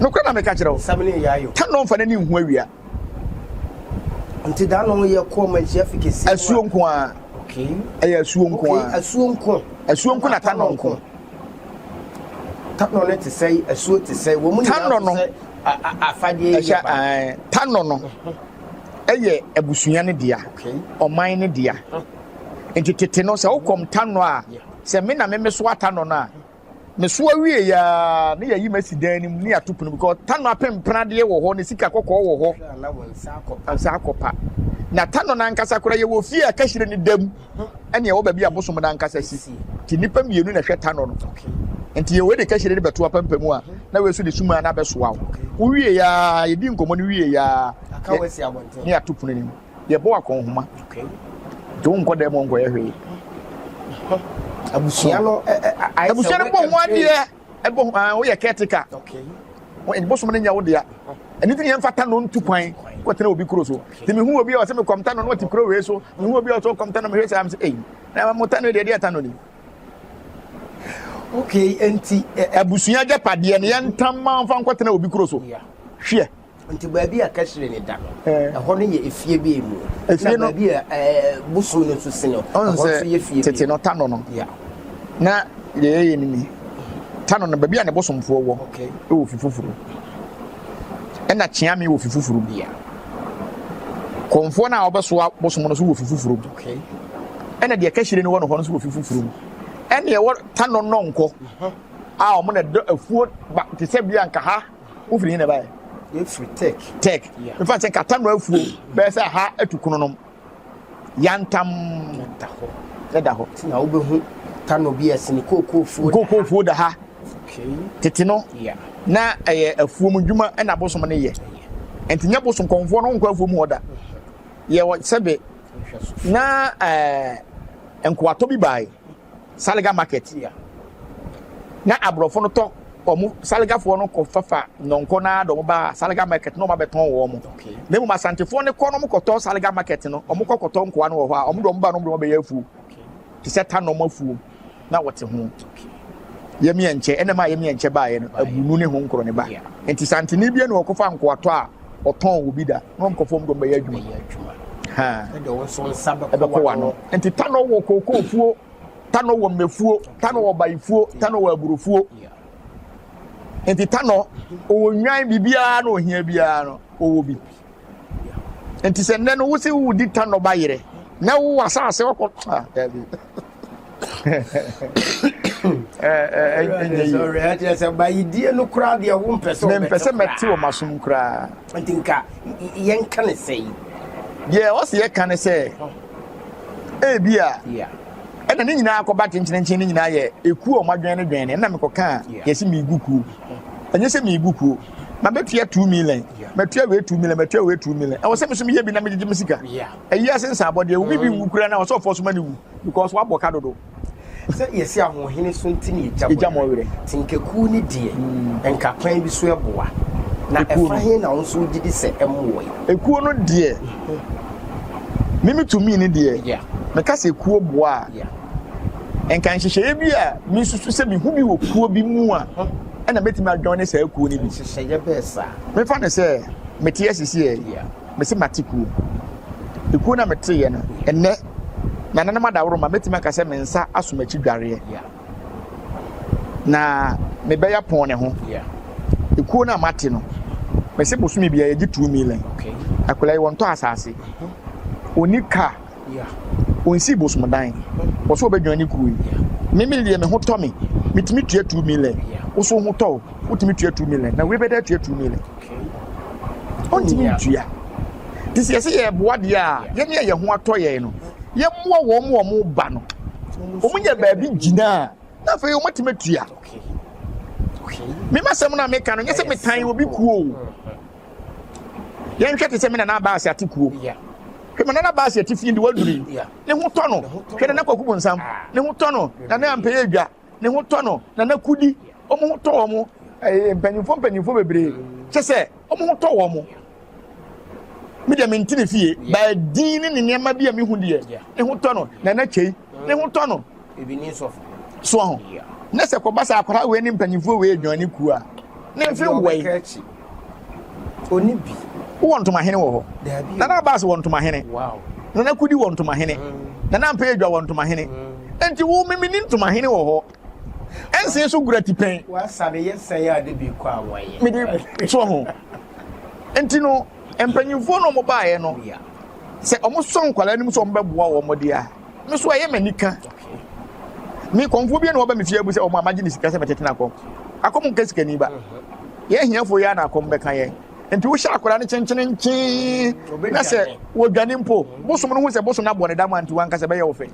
S1: Nokorɛ na meka kyerɛ wo. Tanɔ mfa n'ani nhu awia.
S2: Nti da no yɛ kɔ manhyia fi kɛseɛ.
S1: Asuo nko ara. Ɛyɛ asuo nko ara.
S2: Asuo nko.
S1: Asuo nko na tanɔ nko.
S2: Tanɔ no te sɛ asuo te sɛ wɔn nyinaa
S1: Tanɔ no.
S2: sɛ afadeɛ yɛ ba.
S1: Tanɔ no ɛyɛ abusua no dea, ɔman no dea. Nti tete no sɛ wokɔm tanɔ a, sɛ me na me mesoa tanɔ no a, mesoa wie ya ne yɛyi masi dan no mu ne yɛato pono because tanɔ apempenadeɛ wɔ hɔ ne sika kɔkɔɔ wɔ hɔ. Nsa akɔpa. Na tanɔ no ankasa koraa yɛwɔ fie a kahyire no da mu ɛne ɛwɔ baabi a bosom no ankasa si. Nti nnipa mmienu na ɛhwɛ tanɔ no. Nti yɛwɔ de kahyire no bɛto apampam a na wei nso de suma no abɛsoa wo. Wowie ya yɛdi nkɔmmɔ no wie ya ne yɛato pono no mu. Yɛbɔ akɔnhoma. Nti wonkɔ dan mu nkɔyɛ hwee.
S2: Abusua no
S1: abusua no bɔ ho adeɛ ɛbɔ ho woyɛ caretaker. Bosom no nyɛ wo dea. Ɛno nti ne yɛmfa ta no ntu kwan kɔtena obi kuro so. Nti mehu obi a ɔsɛ mekɔm ta no na ɔte kuro wei so. Mehu obi a ɔsɛ ɔkɔm ta no mehwɛ sɛ am sɛ ei na mo ta no deɛ deɛ ta no ni.
S2: Okay, nti
S1: abusua agyapadeɛ no yɛntam ma mfa nkɔtena obi kuro so. Hwɛ.
S2: Nti baabi a kahyire no da no, ɛhɔ no yɛ efie bi mu.
S1: Efie no
S2: baabi a bosom no nso si no, ɛhɔ nso yɛ fie bi.
S1: Tete no tano no. Na deɛ yɛyɛ no ni. Tano no baabi a ne bosomfoɔ wɔ wɔ fi foforɔ. Ɛna kyeame wɔ fi foforɔ mu. Kɔnfoɔ no a wɔbɛsoa bosom no nso wɔ fi foforɔ mu. Ɛna deɛ kahyire no wɔ no hɔ no nso wɔ fi foforɔ mu. Ɛna ɛwɔ tano nɔnkɔ a wɔn na ɛdɔ afuo ba te sɛ bi a nka ha. Wofiri he na ɛbaeɛ?
S2: Yɛfiri Tech.
S1: Tech. Mfa sɛ nkata no afuo bɛyɛ sɛ ha atu kono nom. Yantam.
S2: Ɛda hɔ.
S1: Ɛda hɔ.
S2: Nti na wobɛhu tano bi ɛsene kookoofuo.
S1: Kookoofuo da ha. Tete no na ɛyɛ afuom dwuma ɛna abosom no yɛ. Nti nyɛ bosom kɔnfoɔ no nkɔ afuom hɔ da. Yɛwɔ sɛbe na ɛɛ nkoatɔ bi bae. Salaga market na aborɔfo no tɔ wɔn Salagafoɔ no kɔ fafa nnɔnkɔ na de wɔn ba Salaga market na wɔn abɛtɔn wɔn na mmom Asantefoɔ no kɔ na wɔn kɔtɔ Salaga market no wɔn kɔ kɔtɔ nkoa no wɔ hɔ a wɔn de wɔn ba no wɔn de wɔn bɛyɛ afuo te sɛ tanɔm afuo na wɔte ho yɛmiɛ nkyɛ ɛna ma yɛmiɛ nkyɛ baeɛ no abunu ne ho nkorɔ ne ba nti santene bi na wɔkɔfa nkoatɔ a ɔtɔn wɔ bi da na wɔn kɔfam de wɔn bɛyɛ adwuma ɛbɛkɔ wano nti tanɔ wɔ kookoofuo tanɔ wɔ mmɛfuo tanɔ wɔ bayifuo tanɔ wɔ aburofuo nti tanɔ ɔwɔ nwan biribiara na ohia biara no ɔwɔ bi nti sɛ nnɛ no wosi wodi tanɔ ba yerɛ na wowɔ asase wɔkɔ ah dabi
S2: ɛnyɛ sɛ bayidie no koraa deɛ wo mpɛ sɛ
S1: mempɛ sɛ mɛte wɔ masom koraa.
S2: Nti nka yɛnka ne sɛi.
S1: Deɛ ɔsɛ yɛka ne sɛ. Ebi a ɛna ne nyinaa akɔba kyenkyerenkyen ne nyinaa yɛ ekuo a wɔadwɛn no dwɛn no ɛna mekɔka a yɛsi megu kuo. Ɛnyɛ sɛ megu kuo. Mabɛtua 2 million, matua wei 2 million, matua wei 2 million. Ɛwɔ sɛ me so meyɛ bi na megyegye me sika. Ɛyi ase nsa abɔdeɛ obi bi nwu kura na ɔsɛ ɔfɔ so ma ne wu because wabɔ ka dodo.
S2: Sɛ yɛsi ahoɔhene so nti ne
S1: yɛgya
S2: Ɛgya mɔ werɛ. Nti nkakuo ne deɛ nka kwan bi so ɛboa na
S1: Ekuo
S2: ɛfa
S1: no.
S2: he na wo nso wogye di sɛ ɛmmoa yi?
S1: Ekuo no deɛ, mimi tumi ne deɛ, meka sɛ ekuo boa a, nka nhyehyɛeɛ bi a mesusu sɛ mehu bi wɔ kuo bi mu a, ɛna mɛtumi adwɔn ne saa kuo no bi.
S2: Nhyehyɛeɛ bɛɛ saa.
S1: Mefa no sɛ mete asisi yɛ, mese mate kuo. Ekuo no a meteeɛ no, ɛnnɛ, nananom adaworo ma mɛtumi aka sɛ me nsa aso m'akyi dwareɛ. Na mebɛyɛ pɔn ne ho. Ekuo no a mate no, mese bosome biara yɛgye 2 million. Akwadaa yi wɔntɔ asase, ɔnni car, ɔnsi bosomdan, wɔsɛ ɔbɛdwan ne kuo yi. Meme deɛ me ho tɔ me, metumi tua 2 million. Woso ho tɔ wo, wotumi tua 2 million. Na wei bɛda tua 2 million. Ɔntumi ntua. Nti sɛ yɛsɛ yɛboa deɛ a, yɛne a yɛn ho atɔ yɛn no, yɛmmoa wɔn a wɔn ba no. Wɔn nya baabi gyina a, na afei wɔn atumi atua. Mema sɛm no a meka no, nyɛ sɛ metan obi kuo o. Yɛnhwɛ te sɛ me nana abaase ate kuo. Hwɛ me nana abaase ate fie de waduru yi. Ne ho tɔ no. Hwɛ nana kwaku bonsam. Ne ho tɔ no. Nana ampɛyɛ adwa. Ne ho tɔ no. Nana kudi. Wɔn ho tɔ wɔn. Ɛyɛ mpanyinfoɔ mpanyinfoɔ bebree. Kyɛ sɛ wɔn ho tɔ wɔn. Me deɛ mente ne fie. Baa din ne ne nneɛma bi a mehu deɛ. Ne ho tɔ no. Nana kyei. Ne ho tɔ no. So ho. Ne sɛ kɔba sɛ akwadaa wei ne mpanyinfoɔ wei adwane kuo a, ne mfe wɔ yi.
S2: Oni bi.
S1: Wowɔ ntomahene wɔ hɔ. Nana Abbas wɔ ntomahene. Nana Kudi wɔ ntomahene. Nana Ampɛ Adwa wɔ ntomahene. Enti wo mimi ni ntomahene wɔ hɔ. Ɛnsen so gura ti pɛn.
S2: Wasane yɛ sɛn a de bi kɔ a wɔyɛ.
S1: Mede so ho. Enti no mpanyinfoɔ no ɔmo baeɛ no sɛ ɔmo sɔ nkwadaa no mu sɛ ɔmo bɛboa wɔn deɛ a me so ɛyɛ m'ani ka. Me kɔnfoɔ bi na wɔba me fie abu sɛ ɔmo a magye ne sika sɛ mɛtete n'akɔm. Akɔm nka sikani ba. Yɛn ahiafoɔ yi ara na akɔm bɛka yɛn. Nti wohyɛ akwadaa no kyenkyene nkyee na sɛ wɔdwane mpo, bosom no hu sɛ bosom no abɔ ne dam a nti wankasa ɛbɛyɛ wo fɛ.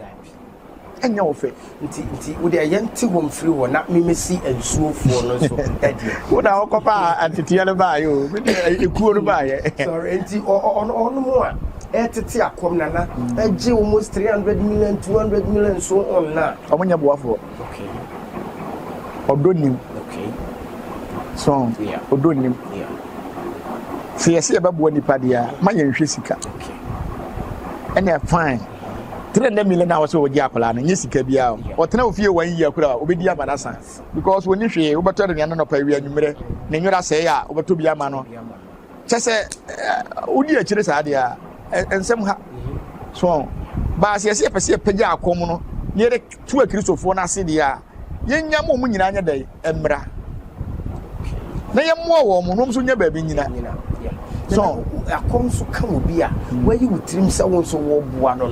S1: Ɛnyɛ wo fɛ.
S2: Nti nti wo deɛ yɛnte hɔ mfiri hɔ na memɛsi nsuofoɔ no nso ɛdeɛ.
S1: Wo na wokɔfa anteteɛ no baayɛ o, me deɛ ekuo no baayɛ.
S2: Sorry, nti ɔnom a ɛtete akɔm nana ɛgye almost 300 million 200 million so on na.
S1: Ɔmo nyɛ boafoɔ.
S2: Okay.
S1: Ɔdɔ nim.
S2: Okay.
S1: So ɔdɔ nim. Sɛ yɛsɛ yɛbɛboa nipa deɛ a, ma yɛnhwɛ sika.
S2: Okay.
S1: Ɛna fine. 300 million a wɔsɛ wɔgye akwadaa no, nyɛ sika biara o. Ɔtena ofie wɔn yie akora a, obɛdi ama no asa. Because wɔni hwee, wobɛtɔ aduane no nɔpa awia anwummerɛ, ne nwera sɛe a, wobɛtɔ bi ama no. Kyɛ sɛ wodi akyire saa deɛ a, nsɛm ha. So, baasi yɛsɛ yɛpɛ sɛ yɛpɛgya akɔm no, na yɛde tu akristofoɔ no ase deɛ a, yɛnya ma wɔn nyinaa nyɛ dɛn mmra. Na yɛmmoa wɔn mo, na wɔn nso nya baabi nyina. So,
S2: akɔm nso ka obi a wayi wo tirim sɛ wo nso wɔboa no,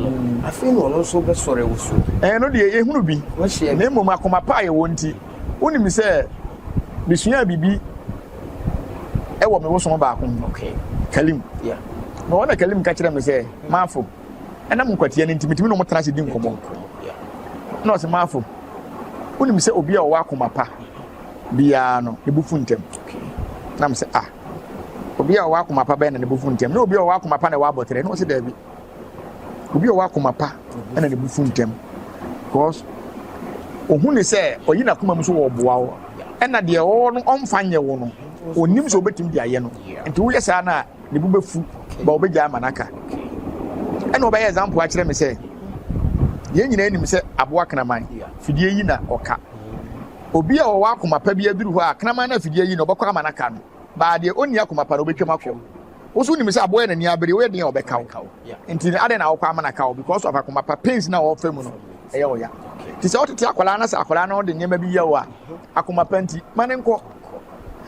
S2: afei na ɔno nso bɛsɔre wo so.
S1: Ɛno deɛ yɛhunu bi. Na mmom akoma pa a yɛwɔ nti, wonim sɛ mesua biribi ɛwɔ me wosom baako ho. Kalim. Na ɔna Kalim ka kyerɛ me sɛ, maafo, ɛnam nkwatia no nti metumi ne ɔmo tena ase di nkɔmmɔ. Na ɔsɛ maafo, wonim sɛ obi a ɔwɔ akoma pa biara no, ne bo fu ntɛm. Na me sɛ, ah, obi a ɔwɔ akoma pa bɛyɛ na ne bo fu ntɛm. Na obi a ɔwɔ akoma pa na ɛwɔ abɔterɛ. Na ɔsɛ daabi. Obi a ɔwɔ akoma pa ɛna ne bo fu ntɛm. Because ohun ne sɛ ɔyi n'akoma mu so wɔ ɔboa wo. Ɛna deɛ ɔwɔ no ɔmfa nyɛ wo no, onim sɛ obetumi de ayɛ no. Nti woyɛ saa na ne bo bɛfu ba obɛgya ama n'aka. Ɛna ɔbɛyɛ example akyerɛ me sɛ yɛn nyinaa nim sɛ aboa kraman fidie yi na ɔka. Obi a ɔwɔ akoma pa bi aduru hɔ a kraman no afidie yi na ɔbɛkɔ ama n'aka no. Baa deɛ ɔnni akoma pa no ɔbɛtwam akɔ. Woso nim sɛ aboa yɛ n'ani abere woyɛ den a ɔbɛka wo. Nti adɛn na wokɔ ama n'aka wo because of akoma pa pains na ɔfa mu no ɛyɛ ɔya. Nti sɛ wotete akwadaa na sɛ akwadaa no de nneɛma bi yɛ wo a akoma pa nti ma ne nkɔ.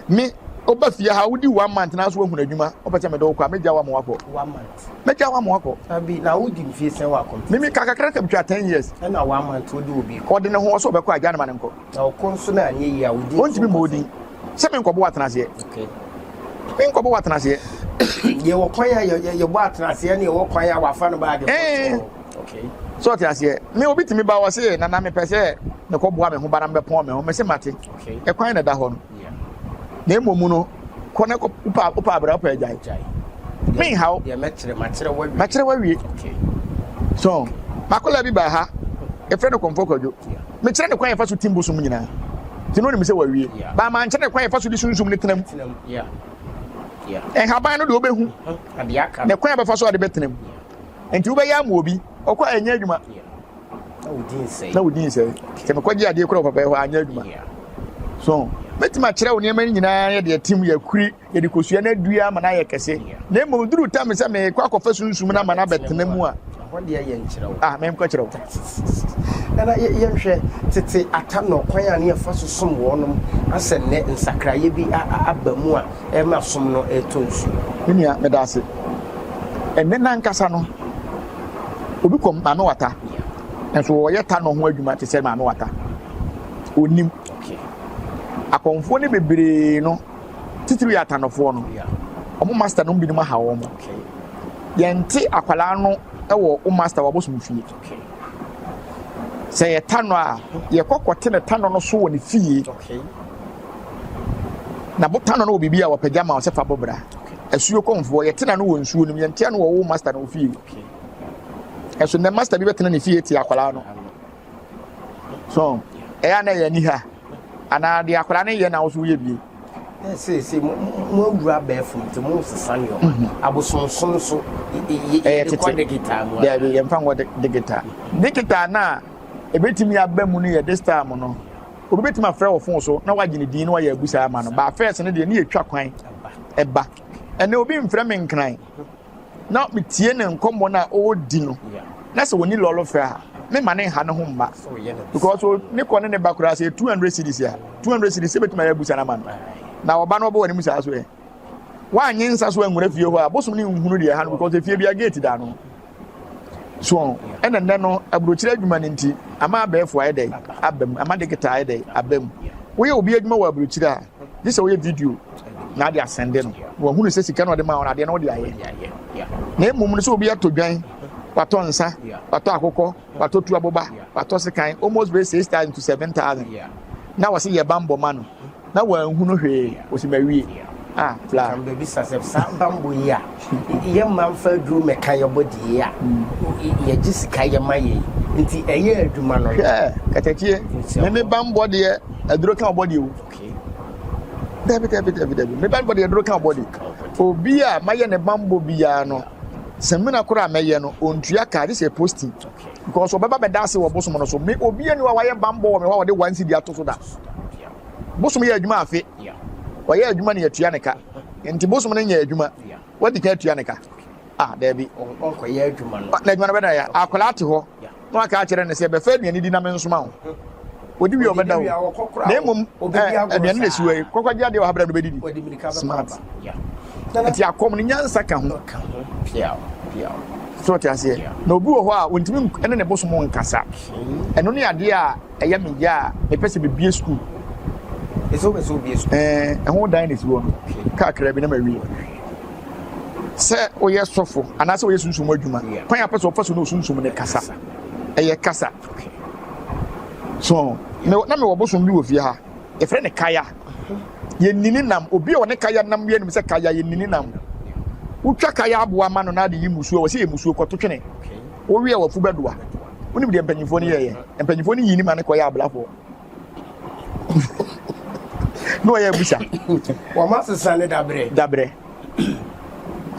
S1: Me woba fie ha wodi one month na so woahunu adwuma wopɛ sɛ mede wo kɔ a mɛgya wo ama wakɔ.
S2: One month.
S1: Mɛgya wo ama wakɔ.
S2: Abi na wodi mfie sɛn wɔ akɔm.
S1: Mimi ka kakra ka betwa 10 years.
S2: Ɛna one month wode obi kɔ.
S1: Ɔde ne ho ɔsɛ ɔbɛkɔ agya ne ma ne nkɔ.
S2: Na ɔkɔ nso na anyɛ yie a wodi
S1: Ɔntumi mmɔ odin. Sɛ menkɔbɔ atenaseɛ.
S2: Okay.
S1: Menkɔbɔ atenaseɛ.
S2: Yɛwɔ kwan a yɛbɔ atenaseɛ ne yɛwɔ kwan a wafa no baage.
S1: Ɛɛ. So ɔte aseɛ? Me obi tumi ba wɔ se nana mepɛ sɛ mekɔboa me ho ba na mebɛpɔn me ho. Mese mate. Ɛkwan na ɛda hɔ no. Na mmom no, kɔ na kɔ wopɛ wopɛ abira wopɛ agyae. Menha wo. Mɛkyerɛ wawie. So makɔla bi baa ha yɛfrɛ no Kɔmfɔ Kwadwo. Mekyerɛ ne kwan yɛfa so tim bosom nyinaa. Nti no onim sɛ wawie. Baa mankyerɛ ne kwan yɛfa so de sunsum ne tenam. Nhaban no deɛ wobɛhu. Ne kwan a bɛfa so a de bɛtenam. Nti wobɛyɛ ama obi, ɔkɔ a ɛnyɛ adwuma. Na wodi nsɛe. Sɛ mekɔgye adeɛ kura wɔ papa hɔ a anyɛ adwuma. So mɛtumi akyerɛ wo nneɛma no nyinaa yɛde atim yɛakuri yɛde kosua no adua ama no ayɛ kɛse. Na mmom duru tam sɛ mekɔ akɔfa sunsum no ama no abɛtena mu a.
S2: Ɛhɔ deɛ yɛnkyerɛ wo.
S1: Ah, menkɔkyerɛ wo.
S2: Nana yɛnhwɛ tete ata na ɔkwan a ne yɛfa so som wɔnom asɛ nnɛ nsakraeɛ bi aba mu a ɛma som no retɔ nsu.
S1: Me nua, meda ase. Ɛnnɛ no ankasa no, obi kɔ Maame Wata, nso ɔyɛ ta no ho adwuma te sɛ Maame Wata. Onim. Akɔmfoɔ no bebree no, titiriw yɛ atanɔfoɔ no, wɔn master no binom aha wɔn. Yɛnte akwadaa no wɔ wo master wɔ abosom fie. Sɛ yɛ tanɔ a, yɛkɔ kɔte ne tanɔ no so wɔ ne fie. Na botanɔ no wɔ biribi a wɔpagya ma wo sɛ fa bɔ bra. Asuo kɔmfoɔ, yɛtena no wɔ nsuo no mu, yɛnte ano wɔ wo master no fie. Ɛso nnɛ master bi bɛtena ne fie te akwadaa no. So, ɛyɛ a na ɛyɛ aniha anaa deɛ akwadaa no yɛ na wo so woyɛ bie.
S2: Seesei mo mo awura abɛɛfo nti mo nsesa nneɛma. Mhm. Abosonsom so
S1: ɛyɛ tete.
S2: Digital mu.
S1: Daabi yɛmfa nkɔ digital. Digital na ebetumi aba mu no yɛ this time no. Obi bɛtumi afrɛ wɔ fon so na wagye ne din na wayɛ abusa ama no. Ba first no deɛ ne yɛtwa kwan ɛba. Ɛnɛ obi mfrɛ me nkran na metie ne nkɔmmɔ no a ɔredi no na sɛ wɔni lɔlɔ fɛ a mema ne nha ne ho mma because ne kɔ ne ne ba koraa sɛ 200 cedis a 200 cedis sɛ bɛtumi ayɛ abusa no ama no na ɔba no ɔbɔ w'anim saa so ɛ woanye nsa so anwura fie hɔ a bosom ne nhunu deɛ ɛha no because efie bia gate da no So ɛna nnɛ no aburokyire adwuma no nti ama abɛɛfo ayɛ dɛ aba mu ama digital ayɛ dɛ aba mu woyɛ obi adwuma wɔ aburokyire a gye sɛ woyɛ video na ade asɛnde no na wahunu sɛ sika na ɔde ma wɔn adeɛ na ɔde ayɛ na mmom no sɛ obi atɔ dwan watɔ nsa watɔ akokɔ watɔ tu aboba watɔ sekan almost bɛ 6,000 to 7,000 na wɔsi yɛ bambɔ ma no na wanhunu hwee, ɔsi mawie. Ah, fla.
S2: Ka mbɛbisa sɛ saa bambɔ yi a yɛ mma mfa aduro mɛka yɛ bɔ die yi a yɛgye sika yɛ ma yɛ yi nti ɛyɛ adwuma no.
S1: Hwɛ katakyie, me me bambɔ deɛ aduro ka ɔbɔ deɛ o. Dabi dabi dabi dabi, me bambɔ deɛ aduro ka ɔbɔ deɛ. Obi a mayɛ ne bambɔ biara no, sɛmina koro a mɛyɛ no, ontua ka, gye sɛ posting. Because ɔbɛba bɛda ase wɔ bosom no so. Me obi ani wa wayɛ bambɔ wɔ me hɔ a wɔde one cedi ato so da. Bosom yɛ adwuma afe. Ɔyɛ adwuma na yɛtua ne ka. Nti bosom no nyɛ adwuma. Wadi kan atua ne ka. Ah, daabi.
S2: Ɔnkɔyɛ adwuma no.
S1: Na adwuma no bɛda ya. Akwadaa te hɔ. Na waka akyerɛ no sɛ bɛfa aduane di na mensoma wo. Odi wie ɔbɛda wo. Na mmom aduane na esi hɔ yi. Kɔkɔgye adeɛ wɔ ha brɛ no bɛdidi. Smart. Nti akɔm no nyansa ka ho. So ɔte aseɛ. Na obi wɔ hɔ a ɔntumi ne ne bosom nkasa. Ɛno ne adeɛ a ɛyɛ me ya a mepɛ sɛ mebie sukuu.
S2: Ɛsɛ wopɛ sɛ wobie sukuu?
S1: Ɛɛ, ɛho dan na esi hɔ no. Kakra bi na mawie. Sɛ woyɛ sɔfo anaasɛ woyɛ sunsum adwuma, kwan a pɛ sɛ wɔfa so ne osunsum ne kasa. Ɛyɛ kasa. So, me, na mewɔ bosom bi wɔ fie ha. Yɛfrɛ no kaya. Yɛnnini nam. Obi a ɔne kaya nam yɛnim sɛ kaya yɛnnini nam. Wotwa kaya aboa ma no na ade yi musuo a, wɔsɛ yɛ musuo kɔto twene. Wowie a wafu bɛdoa. Wonim deɛ mpanyinfoɔ no yɛyɛ? Mpanyinfoɔ no yii ne ma no kɔyɛ ablafoɔ. Na ɔyɛ abusa.
S2: Wɔn asesa ne dabrɛ.
S1: Dabrɛ.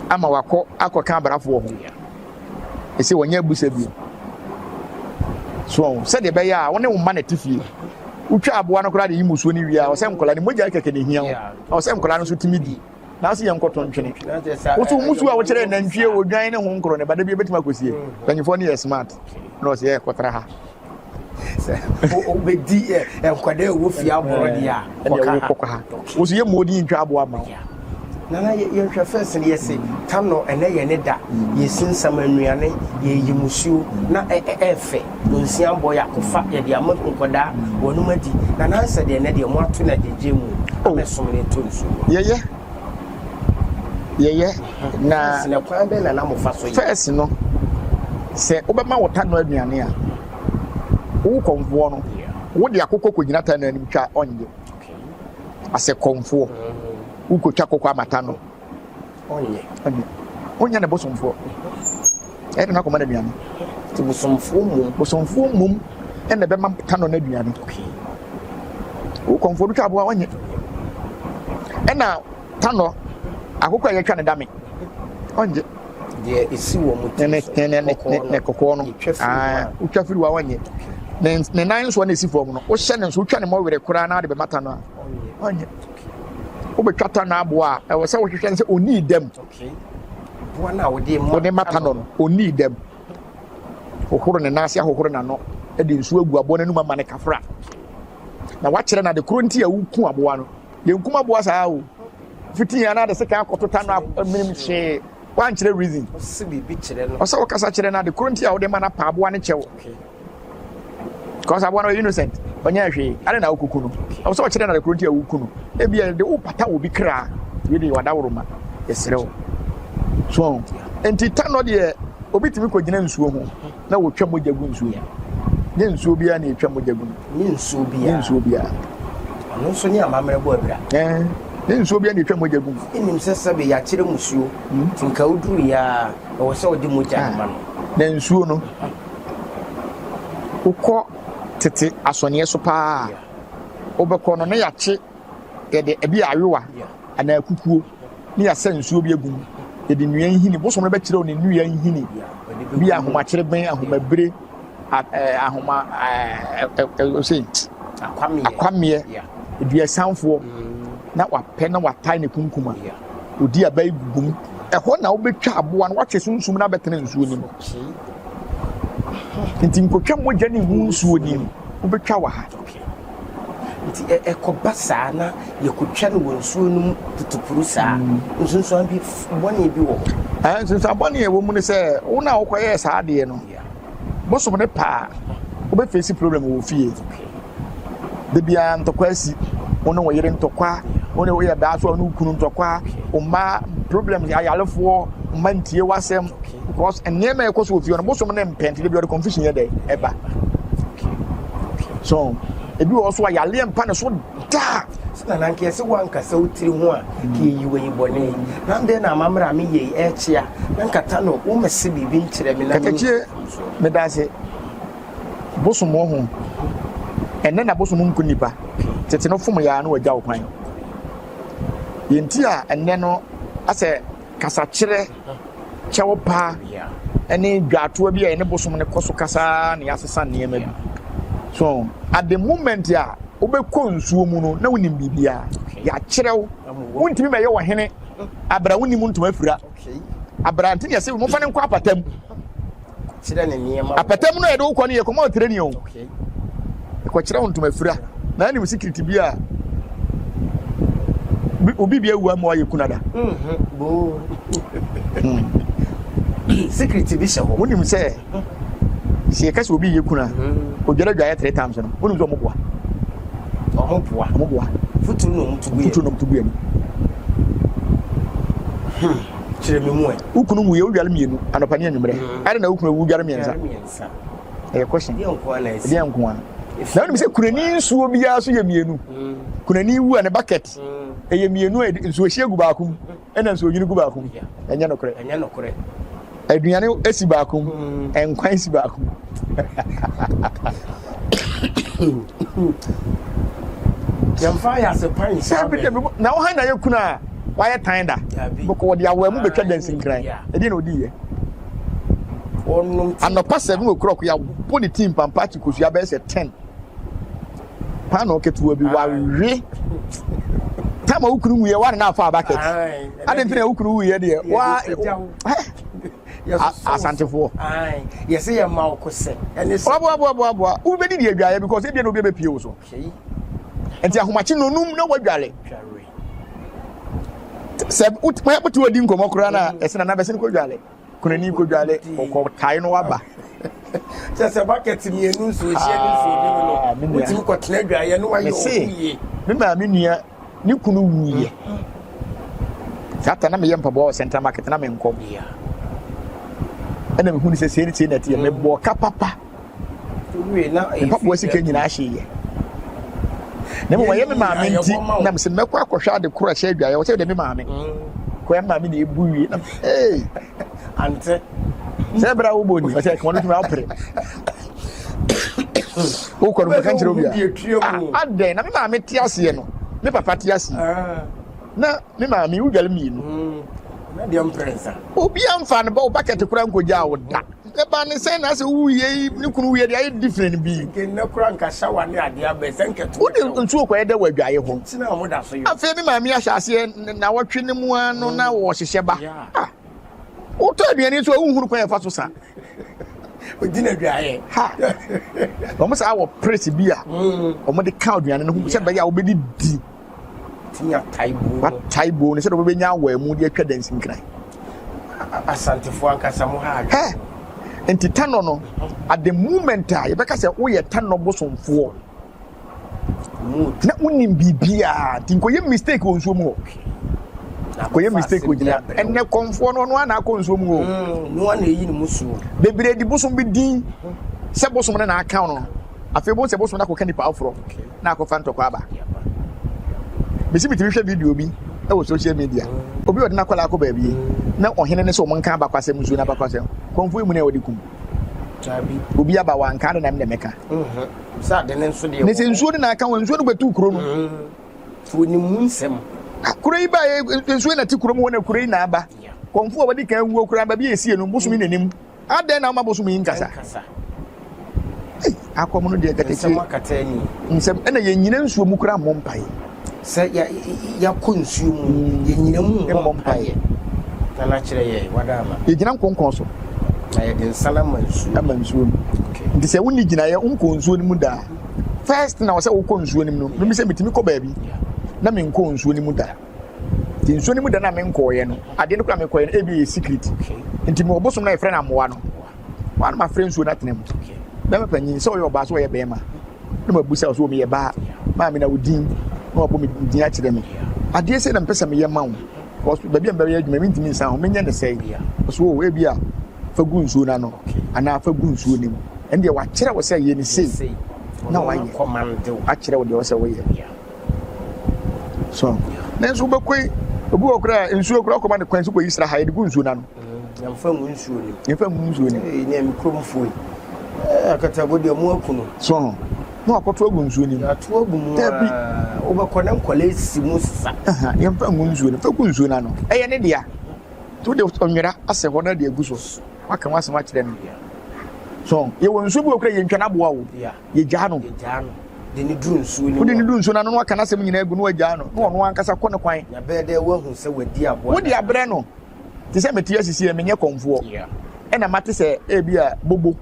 S1: Ama wakɔ akɔka abrafoɔ ho. Ɛsɛ wɔnyɛ abusa bio. So sɛdeɛ ɛbɛyɛ a wo ne wo mma na ɛte fie. Wotwa aboa no koraa de yi musuo no wie a, ɔsɛ nkwadaa no mogya kɛkɛ na ehia wo. Ɔsɛ nkwadaa no nso tumi di. Nanso yɛn nkɔtɔ ntwene. Woso musu a wokyerɛ nantwie, odwan ne ho nkorɔ ne ba da bi ebetumi akɔsie. Mpanyinfoɔ no yɛ smart. Na ɔsɛ yɛ kɔtra ha.
S2: Sɛ wobɛdi nkwadaa ɛwɔ fie aborɔ deɛ a
S1: kɔka ha. Woso yɛ mmɔden ntwa aboa ma wo.
S2: Nana yɛhwɛ fɛs no yɛse tanɔ ɛnɛ yɛ ne da yɛsi nsam nnuane yɛyi musuo na ɛɛfɛ nonsia bɔ yɛakɔfa yɛde ama nkwadaa wɔnom adi na nansɛ deɛ ɛnɛ deɛ mo ato no agyegye mu abɛsom no ɛtɔ nsuo mu.
S1: Yɛyɛ yɛyɛ na
S2: fɛs no kwan bɛn na na mofa so yɛ?
S1: Fɛs no. Sɛ wobɛma wo tanɔ aduane a, wo kɔmfoɔ no, wode akokɔ kɔgyina tanɔ anim twa a, ɔnnye. Asɛ kɔmfoɔ, wokɔtwa kɔkɔ ama tanɔ.
S2: Ɔnyɛ.
S1: Ɔnyɛ. Wonyɛ ne bosomfoɔ. Ɛyɛ de no akɔma no aduane.
S2: Nti bosomfoɔ mmom.
S1: Bosomfoɔ mmom ɛna ɛbɛma tanɔ no aduane.
S2: Okay.
S1: Wo kɔmfoɔ no twa aboa ɔnyɛ. Ɛna tanɔ akokɔ a yɛtwa ne dame ɔngye.
S2: Deɛ ɛsi wɔn ti so.
S1: Ne ne ne ne kɔkɔɔ no. Wotwa firi hɔ a ɔnyɛ. Ne ne nan nsoɔ na ɛsi fam no wohyɛ ne nso wotwa ne mmɔwerɛ koraa na ade bɛma tanɔ a ɔnyɛ. Wobɛtwa tanɔ aboa a ɛwɔ sɛ wohwehwɛ no sɛ ɔnii dɛm.
S2: Boa no a wode ma
S1: wode ma tanɔ no ɔnii dɛm. Hohoro ne nan ase ahohoro n'ano de nsuo agu aboa no anum ama ne kafra. Na wakyerɛ no ade koro nti a woku aboa no. Yɛnkum aboa saa o. Fiti yɛn anaade sekan akɔto tanɔ menim hwee. Wankyerɛ reason.
S2: Ɔsɛ biribi kyerɛ no.
S1: Ɔsɛ wokasa kyerɛ no ade koro nti a wode ma no apa aboa no kyɛw. Because aboa no ɔyɛ innocent, ɔnyɛ hwee. Ade na wokuku no. Ɛwɔ sɛ ɔkyerɛ no ade koro nti a woku no. Ebi a de wopata obi kra. Wei de wadaworo ma. Yɛsrɛ wo. So nti tanɔ deɛ obi tumi kɔgyina nsuo ho na wɔtwa mogya gu nsuo mu. Nyɛ nsuo biara na yɛtwa mogya gu no.
S2: Nyɛ nsuo biara.
S1: Nyɛ nsuo biara.
S2: Ɔno nso ne amammerɛ bɔ abira.
S1: Ɛɛ nyɛ nsuo biara na yɛtwa mogya gu mu.
S2: Nnim sɛ sɛbe yɛakyerɛ musuo nti nka woduru yɛ a ɛwɔ sɛ wode mogya no ma no.
S1: Na nsuo no wokɔ tete asɔneɛ so paa a wobɛkɔ no na yɛakye yɛde ebi ayowa anaa kukuo ne yɛasɛ nsuo bi agu mu yɛde nnua nhini bosom no bɛkyerɛ wo ne nnua nhini bi ahomakyereben ahomabire ahoma ɔsɛ akwameɛ duasanfoɔ na wapɛ na watae ne kunkum a ɔdi aba yi gugu mu ɛhɔ na wobɛtwa aboa no woatwe sunsum no abɛtena nsuo no mu nti nkotwa mogya ne ngu nsuo no mu wobɛtwa wɔ ha
S2: Nti ɛkɔba saa na yɛkɔtwa no wɔ nsuo no mu putupuru saa, nsunsuan bi bɔne bi wɔ
S1: hɔ? Nsunsuan bɔne a ɛwɔ mu ne sɛ, wo na wokɔyɛɛ saa adeɛ no, bosom no paa, wobɛfeesi problem wɔ fie. Da biara ntɔkwa asi, wo ne wo yere ntɔkwa, wo ne woyɛ daa so a wo ne wo kunu ntɔkwa, wo mma problems, ayarefoɔ, mma ntie w'asɛm. Because nneɛma a ɛkɔ so wɔ fie no, bosom no mpɛ nti da biara ɔde confusion yɛ dɛ ɛba. So ebi wɔ hɔ so a yareɛ mpa ne so da.
S2: Sɛ na nanka yɛsɛ wankasa wo tiri ho a ka yɛyi wɔ yi bɔne. Na ndɛn na amammerɛ a meyɛ yi ɛkyea na nkata no wo mɛse biribi nkyerɛ me na
S1: Katakyie meda ase. Bosom wɔ ho. Ɛnɛ na bosom nku nipa. Tete no fom yɛ a na wagya wo kwan. Yɛnti a ɛnɛ no asɛ kasakyerɛ, kyɛwpa, ne dwaatoa bi a yɛne bosom no kɔ so kasa na yɛasesa nneɛma bi. So at the moment a wobɛkɔ nsuo mu no na wonim biribiara, yɛakyerɛ wo, wontumi mɛyɛ ɔhene abra wonim ntoma afira. Abra nti ne yɛsɛ momfa no nkɔ apata mu. Apata mu no a yɛde wokɔ no yɛkɔma ɔtrani o. Yɛkɔkyerɛ wo ntoma fira. Na anim secret bi a obi bi awu ama wayɛ kuna da.
S2: Secret bi hyɛ hɔ.
S1: Wonim sɛ sɛ yɛka sɛ obi yɛ kuna odwara dwaeɛ three times no wonim sɛ ɔmo boa.
S2: Ɔmo boa.
S1: Ɔmo boa.
S2: Futuro na ɔmo tugu yɛ.
S1: Futuro na ɔmo tugu yɛ ni.
S2: Kyerɛ me mu ɛ.
S1: Wo kunu wuiɛ wodware mmienu anɔpa ne anwummerɛ. Adɛn na wo kunu awu wodware mmiɛnsa? Ɛyɛ question.
S2: Ɛdeɛ nko na ɛsi.
S1: Ɛdeɛ nko ara. Na wonim sɛ kunani nsuo biara so yɛ mmienu. Kunani wu a ne bucket ɛyɛ mmienu a nsuo hyia gu baako mu ɛna nsuo nwini gu baako mu. Ɛnyɛ nokorɛ.
S2: Ɛnyɛ nokorɛ.
S1: Aduane esi baako mu, nkwan si baako mu.
S2: Yɛmfa ayɛ ase pan saa bɛ.
S1: Na wo han na yɛ kunu a wayɛ tan da. Bɔkɔ wɔde awɔ mu bɛtwa dansinkran. Ɛdeɛ na ɔdi yɛ. Anɔpa 7 o'clock yɛabɔ ne tii mpampa akyi kosua bɛyɛ sɛ 10. Paano ketewa bi wawe. Tam a wo kunu wuyɛ wa ne na afa bucket. Ade nti na wo kunu wuyɛ deɛ wa asantefoɔ.
S2: Yɛsɛ yɛ ma wo kosɛ.
S1: Aboa aboa aboa aboa. Wobɛdi deɛ adwaeɛ because ebia na obi abɛpie wo so. Nti ahomakye nonum na wadware. Sɛ wote wadi nkɔmmɔ koraa na ɛsɛ na nabɛsɛ no kɔdware. Kunani kɔdware kɔkɔ tae no waba.
S2: Kyɛ sɛ bucket mmienu nsuo hyɛ ne nsuo bi no wotumi kɔtena adwaeɛ no wayɛ ɔho yie.
S1: Me maame nua ne kunu wuiɛ. Saa ta na meyɛ mpaboa wɔ Central Market na menkɔ. Ɛna mehu ne sɛ sei ne sei na ɛteɛ. Mebɔɔ ka papa. Me mpaboa sika nyinaa hyeeɛ. Na mmom ɔyɛ me maame nti na mesɛ mɛkɔ akɔhwɛ ade koro a ɛhyɛ adwaeɛ wɔ sɛ deɛ me maame. Kɔɛ maame na ebu wie na ee.
S2: Ante.
S1: Sɛ ɛbrɛ a wobɔ ni ɔsɛ kɔn no tumi apere. Wokɔ no bɛka nkyerɛ obi a. Adɛn na me maame te aseɛ no me papa te aseɛ. Ah. Na me maame wodwale mmienu.
S2: Mm. Na deɛ mprɛnsa.
S1: Obi amfa no ba wo bucket koraa nkɔgyaa wo da. Ne ba ne sɛn na sɛ woyɛ yi ne kunu woyɛ de ayɛ different bi.
S2: Nke nnɛ koraa nka shower ne adeɛ abɛ sɛ nkɛto.
S1: Wode nsuo kɔyɛ dɛ wɔ adwaeɛ hɔ.
S2: Kyina a wɔda so yɔ.
S1: Afei me maame ahyɛ aseɛ nawɔtwe no mu ara no na wɔhyehyɛ ba. Ah, wotɔ aduane nso a wonhunu kwan yɛfa so sa.
S2: Ogyina adwaeɛ.
S1: Ha, wɔn saa wɔ press bi a wɔn de ka aduane no ho sɛ bɛyɛ a wobɛdi di.
S2: Tumi atae buo no.
S1: Watae buo no sɛdeɛ wobɛnya awaa mu de atwa dansinkran.
S2: Asantefoɔ ankasa mo ha adwene.
S1: Hɛ! Nti tanɔ no, at the moment a yɛbɛka sɛ woyɛ tanɔ bosomfoɔ na wonim biribiara nti nkɔyɛ mistake wɔ nsuo mu hɔ. Kɔyɛ mistake wɔ gyina. Ɛnɛ kɔmfoɔ no ɔno ara na akɔ nsuo mu hɔ.
S2: Mm, no ara na ɛyi ne mu suo.
S1: Bebree di bosom bi din sɛ bosom no na aka no. Afei bohu sɛ bosom no akɔka nipa aforɔ. na akɔfa ntɔkwa aba. Mesi mitumi hwɛ video bi wɔ social media. Obi ɔde n'akwadaa akɔ baabi na ɔhene ne sɛ wɔn nka abakwasɛm nsuo n'abakwasɛm. Kɔnfo emu na wɔde kum. Obi aba wanka de na ɛmɛ mɛka.
S2: Mhm.
S1: Ne sɛ nsuo no na aka wɔn nsuo no bɛtu kuro no.
S2: Mhm.
S1: Kuro yi ba nsuo na ti kuro mu hɔ na kuro yi na aba. Kɔnfo a wɔde kan wuo koraa baabi a esie no bosom yi n'anim. Adɛn na woma bosom yi nkasa? Ei, akɔm no deɛ katakyie.
S2: Nsɛm akata ani.
S1: Nsɛm ɛna yɛnyina nsuo mu koraa mmɔ mpaeɛ.
S2: Sɛ yɛakɔ nsuo mu, mm. yɛnyina mu
S1: mmɔ mpaeɛ.
S2: Na na kyerɛ yɛ wada ama.
S1: Yɛgyina nkonkɔn so.
S2: Na yɛde nsa no ama nsuo.
S1: Ama nsuo no. Nti sɛ wonni gyinaeɛ wonkɔ nsuo no mu daa. First na wɔ sɛ wokɔ nsuo no mu no, mimi sɛ metumi kɔ baabi na menkɔ nsuo no mu da. Nti nsuo no mu da no a menkɔɔeɛ no, adeɛ no koraa mekɔeɛ no ebi yɛ secret. Nti mewɔ bosom no a yɛfrɛ no amoa no. Wɔn a mafrɛ nsuo no atena mu. Bɛrima panyin sɛ ɔyɛ ɔbaa sɛ ɔyɛ bɛrima. Na mabusa sɛ meyɛ baa. Maame na wo din na wabɔ me din akyerɛ me. Adeɛ sɛ na mepɛ sɛ meyɛ ma wo. Because baabi a mebɛyɛ adwuma mentumi nsan ho menyɛ ne sɛe. Ɔsɛ o ebi a fa gu nsuo no ano anaa fa gu nsuo no mu. Ɛno deɛ wakyerɛ wo sɛ yɛ ne sei na wayɛ. Akyerɛ wo deɛ ɔsɛ woyɛ. So nanso wobɛkɔ yi obi wɔ koraa nsuo koraa kɔma ne kwan so kɔyi sra ha yɛde gu nsuo no ano.
S2: Yɛmfa ngu nsuo no.
S1: Yɛmfa ngu nsuo no.
S2: Ee ne kuromfoɔ yi. Akatago deɛ mu aku no.
S1: So na wakɔto agu nsuo no mu.
S2: Ato agu mu.
S1: Dabi.
S2: Wobɛkɔ na nkɔla esi mu sisa.
S1: Yɛmfa ngu nsuo no. Fa gu nsuo no ano. Ɛyɛ ne dea. Nti wode ɔnwera asɛ hɔ na de agu so. Waka w'asɛm akyerɛ no. So yɛwɔ nsuo bi wɔ koraa yɛntwa no aboa o. Yɛgyaa no.
S2: Yɛgyaa no. De no duru nsuo no mu.
S1: Wode no duru nsuo no ano na waka n'asɛm nyinaa agu na wagyaa no na ɔno ankasa kɔ ne kwan.
S2: Na bɛyɛ dɛ woahu sɛ wadi aboa.
S1: Wode abrɛ no. Te sɛ mete asisi yɛ menyɛ kɔmfoɔ. Ɛna mate sɛ ebi a bobo.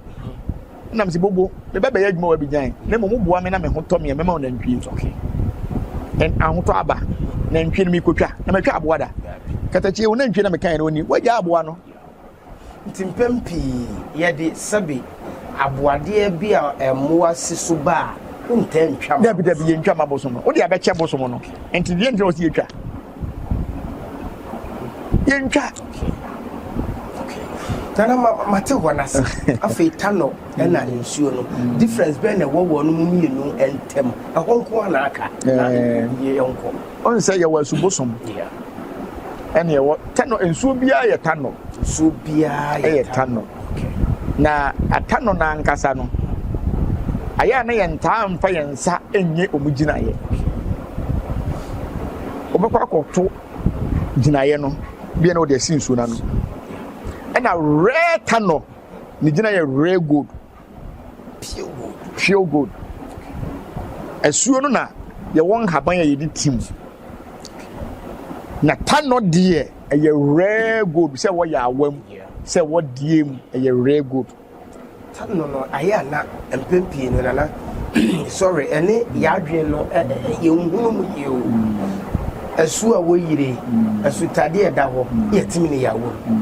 S1: Ɛna mese bobo meba bɛyɛ adwuma wɔ Abidjan na mmom woboa me na me ho tɔ me a mɛma wo nantwie.
S2: Okay.
S1: And ahotɔ aba. Nantwie no mekɔtwa na matwa aboa da. Katakyie wo nantwie na mekaeɛ no ɔni wagyaa aboa no.
S2: Nti mpɛn pii yɛde sɛbe aboadeɛ bi a mmoa si so ba a, wontaa ntwa ma
S1: Dabi dabi yɛntwa ma bosom no. Wode abɛkyɛ bosom no. Nti deɛ nti na wɔsi yɛtwa. Yɛntwa.
S2: Okay. Nana ma mate hɔ no ase. Afei tanɔ ɛna nsuo no. Difference bɛn na ɛwɔ wɔn mu mmienu ntam? Ɛhɔ nko ara na aka. Na yɛnkɔ.
S1: Ɔn sɛ yɛwɔ asubosom. Ɛna yɛwɔ tanɔ nsuo biara yɛ tanɔ.
S2: Nsuo biara
S1: yɛ tanɔ. Na atanɔ no ankasa no ayɛ a na yɛntaa mfa yɛn nsa nyɛ wɔn gyinaeɛ. Wobɛkɔ akɔto gyinaeɛ no bia na wɔde asi nsuo no ano. Ɛna rare tanɔ ne gyinaeɛ rare gold.
S2: Pure gold.
S1: Pure gold. Asuo no na yɛwɔ nhaban a yɛde tim. Na tanɔ deɛ ɛyɛ rare gold sɛ wɔyɛ awam sɛ wɔdeɛ mu ɛyɛ rare gold.
S2: Tanɔ no ayɛ ana mpɛn pii no nana sorry ɛne yɛadwene no yɛnhunu mu yie o. Asu a wɔyire asutadeɛ ɛda hɔ yɛtumi ne yɛawɔ mu.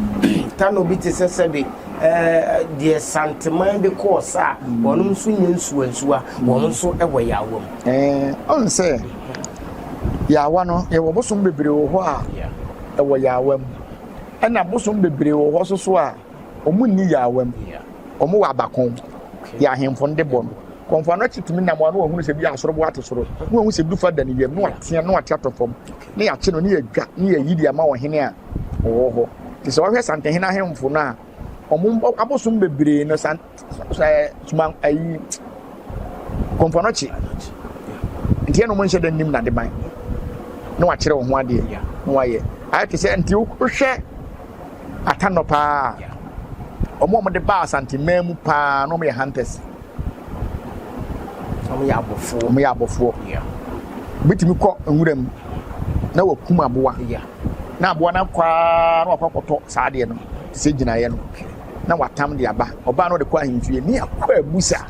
S2: Tanɔ bi te sɛ sɛbe Ɛɛ, deɛ Santeman de kɔɔ sa a, wɔnom nso nyɛ nsuwansuwa, wɔn nso wɔ yaawa mu.
S1: Ɛɛ, ɔn sɛ yaawa no, yɛwɔ bosom bebree wɔ hɔ a ɛwɔ yaawa mu. Ɛna bosom bebree wɔ hɔ nso so a Wɔn nni yawam. Wɔn wɔ abakɔn. Yɛ ahemfo no de bɔ no. Kɔmfo anɔkye tumi nam a na wahunu sɛ bi a asorobo ate soro. Na wahu sɛ dufa da ne yam na watea na wate atɔ fam. Na yɛakye no na yɛadwa na yɛayi de ama ɔhene a ɔwɔ hɔ. Nti sɛ wɔhwɛ Santehene ahemfo no a, wɔn abosom bebree no san sɛ suma ayi Kɔmfo anɔkye. Nti ɛna wɔn nhyɛ da nnim n'adeban. Na wakyerɛ wɔn ho adeɛ na wayɛ. Ayɛ te sɛ nti wohwɛ Atanɔ paa. Wɔn a wɔde baa Asanteman mu paa na wɔyɛ hunters.
S2: Wɔyɛ abɔfoɔ.
S1: Wɔyɛ abɔfoɔ. Wobɛtumi kɔ nwura mu na wakum aboa. Na aboa no akɔ ara na wakɔ akɔtɔ saa adeɛ no te sɛ gyinaeɛ no na watam de aba. Ɔbaa no ɔde kɔ ahemfie ne akɔ abusa.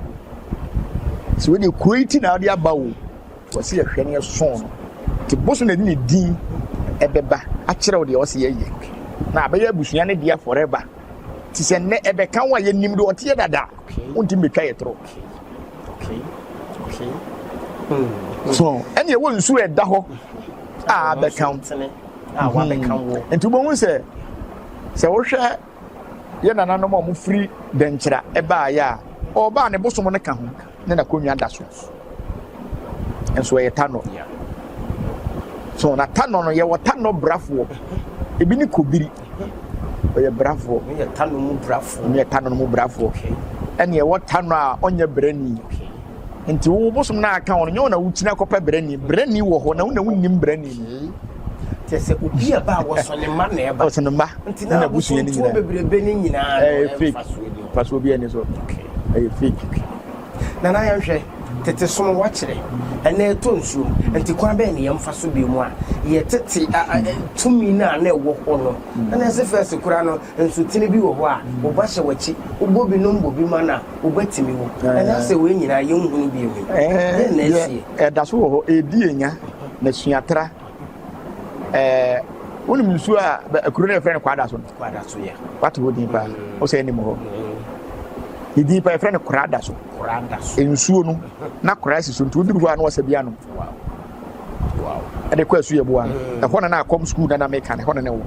S1: Sɛ wei deɛ kuro yi ti na ɔde aba o. Wɔse yɛhwɛ no yɛsɔn no nti bosom na ɛde ne din ɛbɛba akyerɛ wo deɛ ɔse yɛyɛ na abɛyɛ abusua no dea forever nti sɛ nnɛ ɛbɛka wo a yɛnim deɛ ɔteɛ dada wontimi bɛtwa yɛ torɔ so ɛne ɛwɔ nsuo ɛda hɔ a abɛka wo nti wobɛhu sɛ sɛ wohwɛ yɛ nananom a wɔfiri dɛnkyira ɛbaayɛ a ɔbaa ne bosom no ka ho ne n'akonnwa da so nso ɛyɛ tanɔ so na tanɔ no yɛwɔ tanɔ brafoɔ ebi ne kobiri ɔyɛ brafoɔ
S2: yɛ tanɔ mu brafoɔ
S1: yɛ tanɔ no mu brafoɔ ɛne ɛwɔ tanɔ a ɔnyɛ brani nti wo bosom no aka wɔn nyɛ wɔn na wokyina kɔpɛ brani brani wɔ hɔ na wo na wonnim brani no
S2: kyɛ sɛ obi a ba a wɔsɔ ne mma na ɛba
S1: ɔsɔ ne mma
S2: nti na abusua ne nyinaa bebrebe ne nyinaa
S1: ɛyɛ fake fasoɔ bi ɛni so ɛyɛ fake
S2: Nana yɛnhwɛ, tete som wakyerɛ, ɛnɛ ɛtɔ nsuom, nti kwan bɛn ne yɛmfa so bio mu a yɛ tete tumi no a na ɛwɔ hɔ no, na ɛse fɛs koraa no nsutene bi wɔ hɔ a wo ba hyɛ w'akyi, wobɔ bi nom bɔ bi ma no a wo ba tumi wo, ɛnɛ asɛ wei nyinaa yɛnhunu bio yi, dɛn na asie?
S1: Ɛda so wɔ hɔ, ɛredi anya, na suatra. Ɛɛ wonim nsuo a kuro no yɛfrɛ no kwada so no
S2: kwada so yɛ
S1: wate hɔ din paa mm. wo sɛ anim hɔ mm. ne din paa yɛfrɛ no korada so
S2: korada so
S1: nsuo no na kora si so nti woduru hɔ a na wɔsɛ bi anom ɛde kɔ asu yɛboa no mm. ɛhɔ na na akɔm sukuu na na meka no ɛhɔ na na ɛwɔ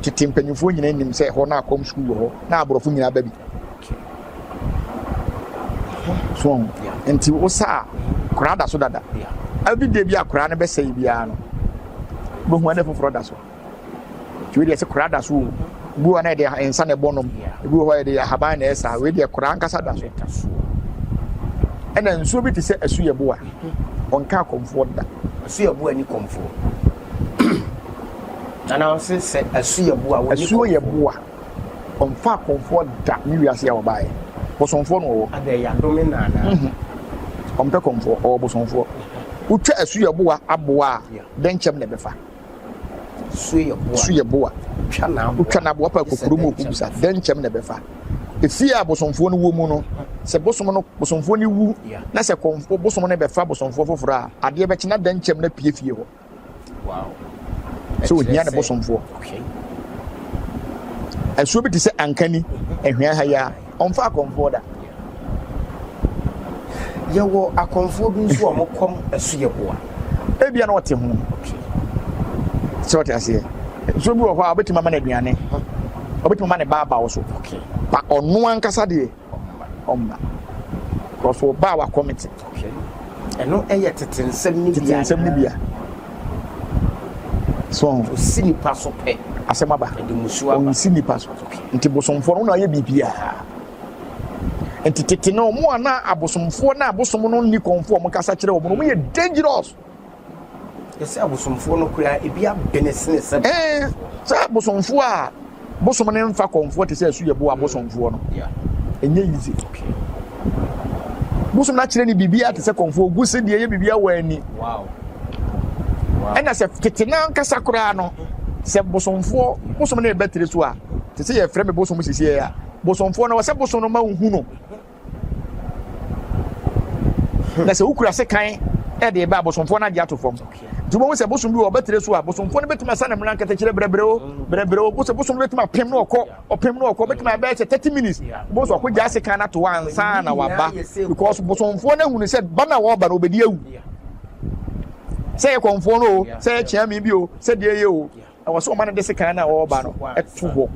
S1: tete mpanyinfoɔ nyinaa nim sɛ ɛhɔ na akɔm sukuu wɔ hɔ na aborɔfo nyinaa ba bi So ɔho? Nti wo sa a, koraa da so dada. Every day bi a koraa no bɛsɛe biara no, wobɛhu ade foforɔ da so. Nti wei deɛ sɛ koraa da so o. Ebi wɔ hɔ na yɛde nsa na ɛbɔ nom, ebi wɔ hɔ yɛde ahaban na ɛsa. Wei deɛ koraa ankasa da so. Ɛna nsuo bi te sɛ asu yɛ boa. Ɔnka akɔmfoɔ da.
S2: Asu yɛ boa ni kɔmfoɔ. Anaa ɔse sɛ asu yɛ boa
S1: wɔni kɔmfoɔ. Asuo yɛ boa. Ɔmfa akɔmfoɔ da ne wiase a ɔbaeɛ. Bosomfoɔ na ɔwɔ.
S2: Adɛn, yɛadome no anaa?
S1: Mhm. Ɔmpɛ kɔmfoɔ, ɔwɔ bosomfoɔ. Wotwa asuyɛboa aboa a, dɛnkyɛm na ɛbɛfa. Suyɛboa. Wotwa n'aboa pa kɔ kurom ɔkɔbisa, dɛnkyɛm na ɛbɛfa. Efie a bosomfoɔ no wɔ mu no, sɛ bosom no, bosomfoɔ no wu na sɛ kɔmfoɔ, bosom no bɛfa bosomfoɔ foforɔ a, adeɛ bɛkye na dɛnkyɛm no apue fie hɔ. Sɛ ohia ne bosomfoɔ. Asuo bi te sɛ Ankani, Ahwea ha yi a, ɔmfa akɔmfoɔ da.
S2: Yɛwɔ akɔmfoɔ bi nso a wɔkɔm asuyɛboa.
S1: Ebia na ɔte ho. Sɛ ɔte aseɛ. Nsuo bi wɔ hɔ a ɔbɛtumi ama no aduane. Ɔbɛtumi ama ne ba aba wo so. Ba ɔno ankasa deɛ ɔmma. Because ɔba a wakɔmete.
S2: Ɛno yɛ tete nsɛm no bi
S1: Tete nsɛm no bi a. So ɔho.
S2: Ɔsi nipa so pɛ.
S1: Asɛm aba.
S2: Ɛde musuo aba.
S1: Ɔnsi nipa so. Nti bosomfoɔ no na ɔyɛ biribiara. Nti tete no ɔmo a na abosomfoɔ na abosom no nni kɔnfoɔ ɔmo kasa kyerɛ wɔn no ɔmo yɛ dangerous.
S2: Yɛsɛ abosomfoɔ no koraa ebi abene sene sɛ.
S1: Ɛɛ sɛ abosomfoɔ a bosom no mfa kɔnfoɔ te sɛ asu yɛ bo abosomfoɔ no ɛnyɛ easy. Bosom no akyerɛ ne biribiara te sɛ kɔnfoɔ ogu se deɛ ɛyɛ biribiara wɔ ani. Ɛna sɛ tete no ankasa koraa no sɛ bosomfoɔ bosom no ɛbɛ tiri so a te sɛ yɛfrɛ me bosom sisi a bosomfoɔ no wɔ sɛ bosom no ma wohu no. Na sɛ wokura sekan de ba a, bosomfoɔ no agye ato fam. Nti wobɛhu sɛ bosom bi wɔ ɔbɛtire so a, bosomfoɔ no bɛtumi asa ne mmara nketekyerɛ brɛbrɛ o, brɛbrɛ o. Sɛ bosom no bɛtumi apem no ɔkɔ, ɔpem no ɔkɔ, bɛtumi abɛyɛ sɛ 30 minutes. Wobɛhu sɛ ɔkɔ gyaa sekan no ato hɔ ansa na waba. Because bosomfoɔ no ahunu sɛ ba no a wɔreba no ɔbɛdi awu. Sɛ yɛ kɔmfoɔ no o, sɛ yɛ kyeame bi o, sɛ deɛ yɛ o. Ɛwɔ sɛ ɔma no de sekan no a ɔreba no to hɔ.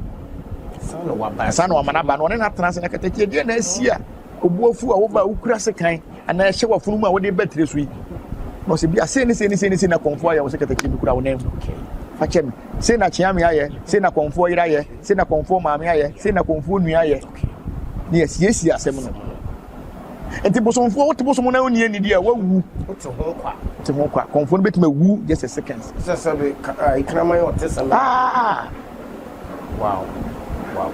S1: Ansa na wama no aba no, ɔne no atena ase na katakyie deɛ na asi a obu afu a woba a wokura sekan anaa ɛhyɛ w'afono mu a wode ba tire so yi. Na ɔsɛ bi a sei ne sei ne sei ne sei na kɔmfoɔ ayɛ wo sɛ katakyie bi kura wo nan mu. Fa kyɛ me. Sei na kyeame ayɛ, sei na kɔmfoɔ yere ayɛ, sei na kɔmfoɔ maame ayɛ, sei na kɔmfoɔ nua ayɛ. Ne yɛasiesie asɛm no. Nti bosomfoɔ wote bosom na wonni anidi a wawu.
S2: Wote ho kwa.
S1: Wote ho kwa. Kɔmfoɔ no bɛtumi awu just a seconds.
S2: Sɛ sɛ bi kraman ɔte sɛ.
S1: Ah!
S2: Wow. Wow.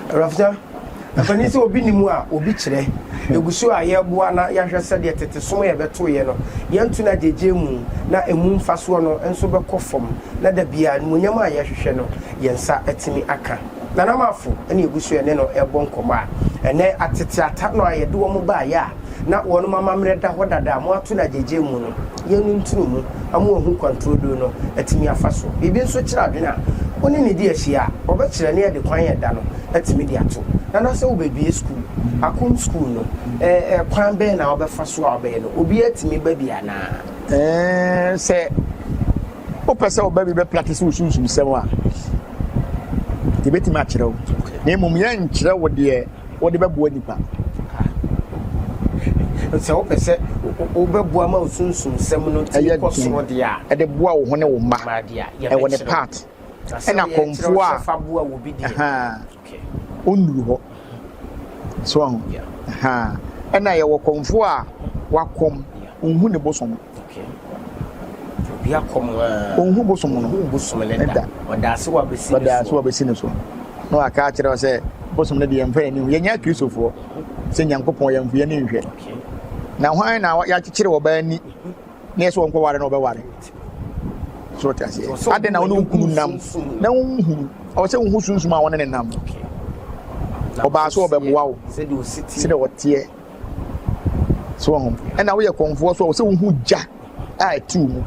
S2: Rafia, ɛfani sɛ obi nim a obi kyerɛ. Egu so a yɛboa na yɛahwɛ sɛdeɛ tete som a yɛbɛtoeɛ no, yɛnto no agyegye mu na emu mfasoɔ no nso bɛkɔ fam na da biara animuonyam a yɛhwehwɛ no yɛn nsa atumi aka. Nana Marfo na yɛgu so yɛne no rebɔ nkɔmmɔ a ɛnnɛ atete ata no a yɛde wɔn baeɛ a na wɔn amammerɛ da hɔ dada a moato no agyegye mu no, yɛnnuntunu mu ama wɔahu kwan turodoo no atumi afa so. Biribi nso kyerɛ adwene a wo ne no di ahyia a, ɔbɛkyerɛ ne ɛde kwan a ɛda no atumi de ato. Nana sɛ wobɛbue sukuu, Akom sukuu no, ɛɛ kwan bɛn na wobɛfa so a wobɛyɛ no? Obiara tumi ba bi anaa?
S1: Ɛɛ sɛ wopɛ sɛ ɔba bi bɛplatese wo sunsumsɛm a, yɛbɛtumi akyerɛ wo. Na mmom yɛnkyerɛ wo deɛ wode bɛboa nipa.
S2: Sɛ wopɛ sɛ wobɛboa ma wo sunsumsɛm no tumi kɔ soro deɛ a,
S1: ɛde boa wo ho ne wo mma. Ɛwɔ ne part. Ɛna kɔmfoɔ a ɔnnuru hɔ. So ahu? Ɛna yɛwɔ kɔmfoɔ a wakɔm, ɔnhu ne bosom.
S2: Obi akɔm a.
S1: Ɔnhu bosom no.
S2: Ɔnhu bosom no da. Ɔda ase wɔ abɛsi ne so.
S1: Ɔda ase wɔ abɛsi ne so. Na waka akyerɛ wo sɛ bosom no deɛ yɛmfa yɛn ani hu. Yɛnyɛ Akristofoɔ sɛ Nyankopɔn yɛmfa yɛn ani nhwɛ. Na hwan na yɛakyekyere ɔbaa ani na yɛ sɛ ɔnkɔware na ɔbɛware? So ɔte aseɛ. Adɛn na wo ne wo kunu nam na wonhunu? Ɔwɔ sɛ wohu sunsum a wɔne ne nam. Ɔbaa so ɔbɛboa wo sɛdeɛ ɔteɛ. So ho. Ɛna woyɛ kɔmfoɔ so ɔwɔ sɛ wohu gya a ɛte wo mu.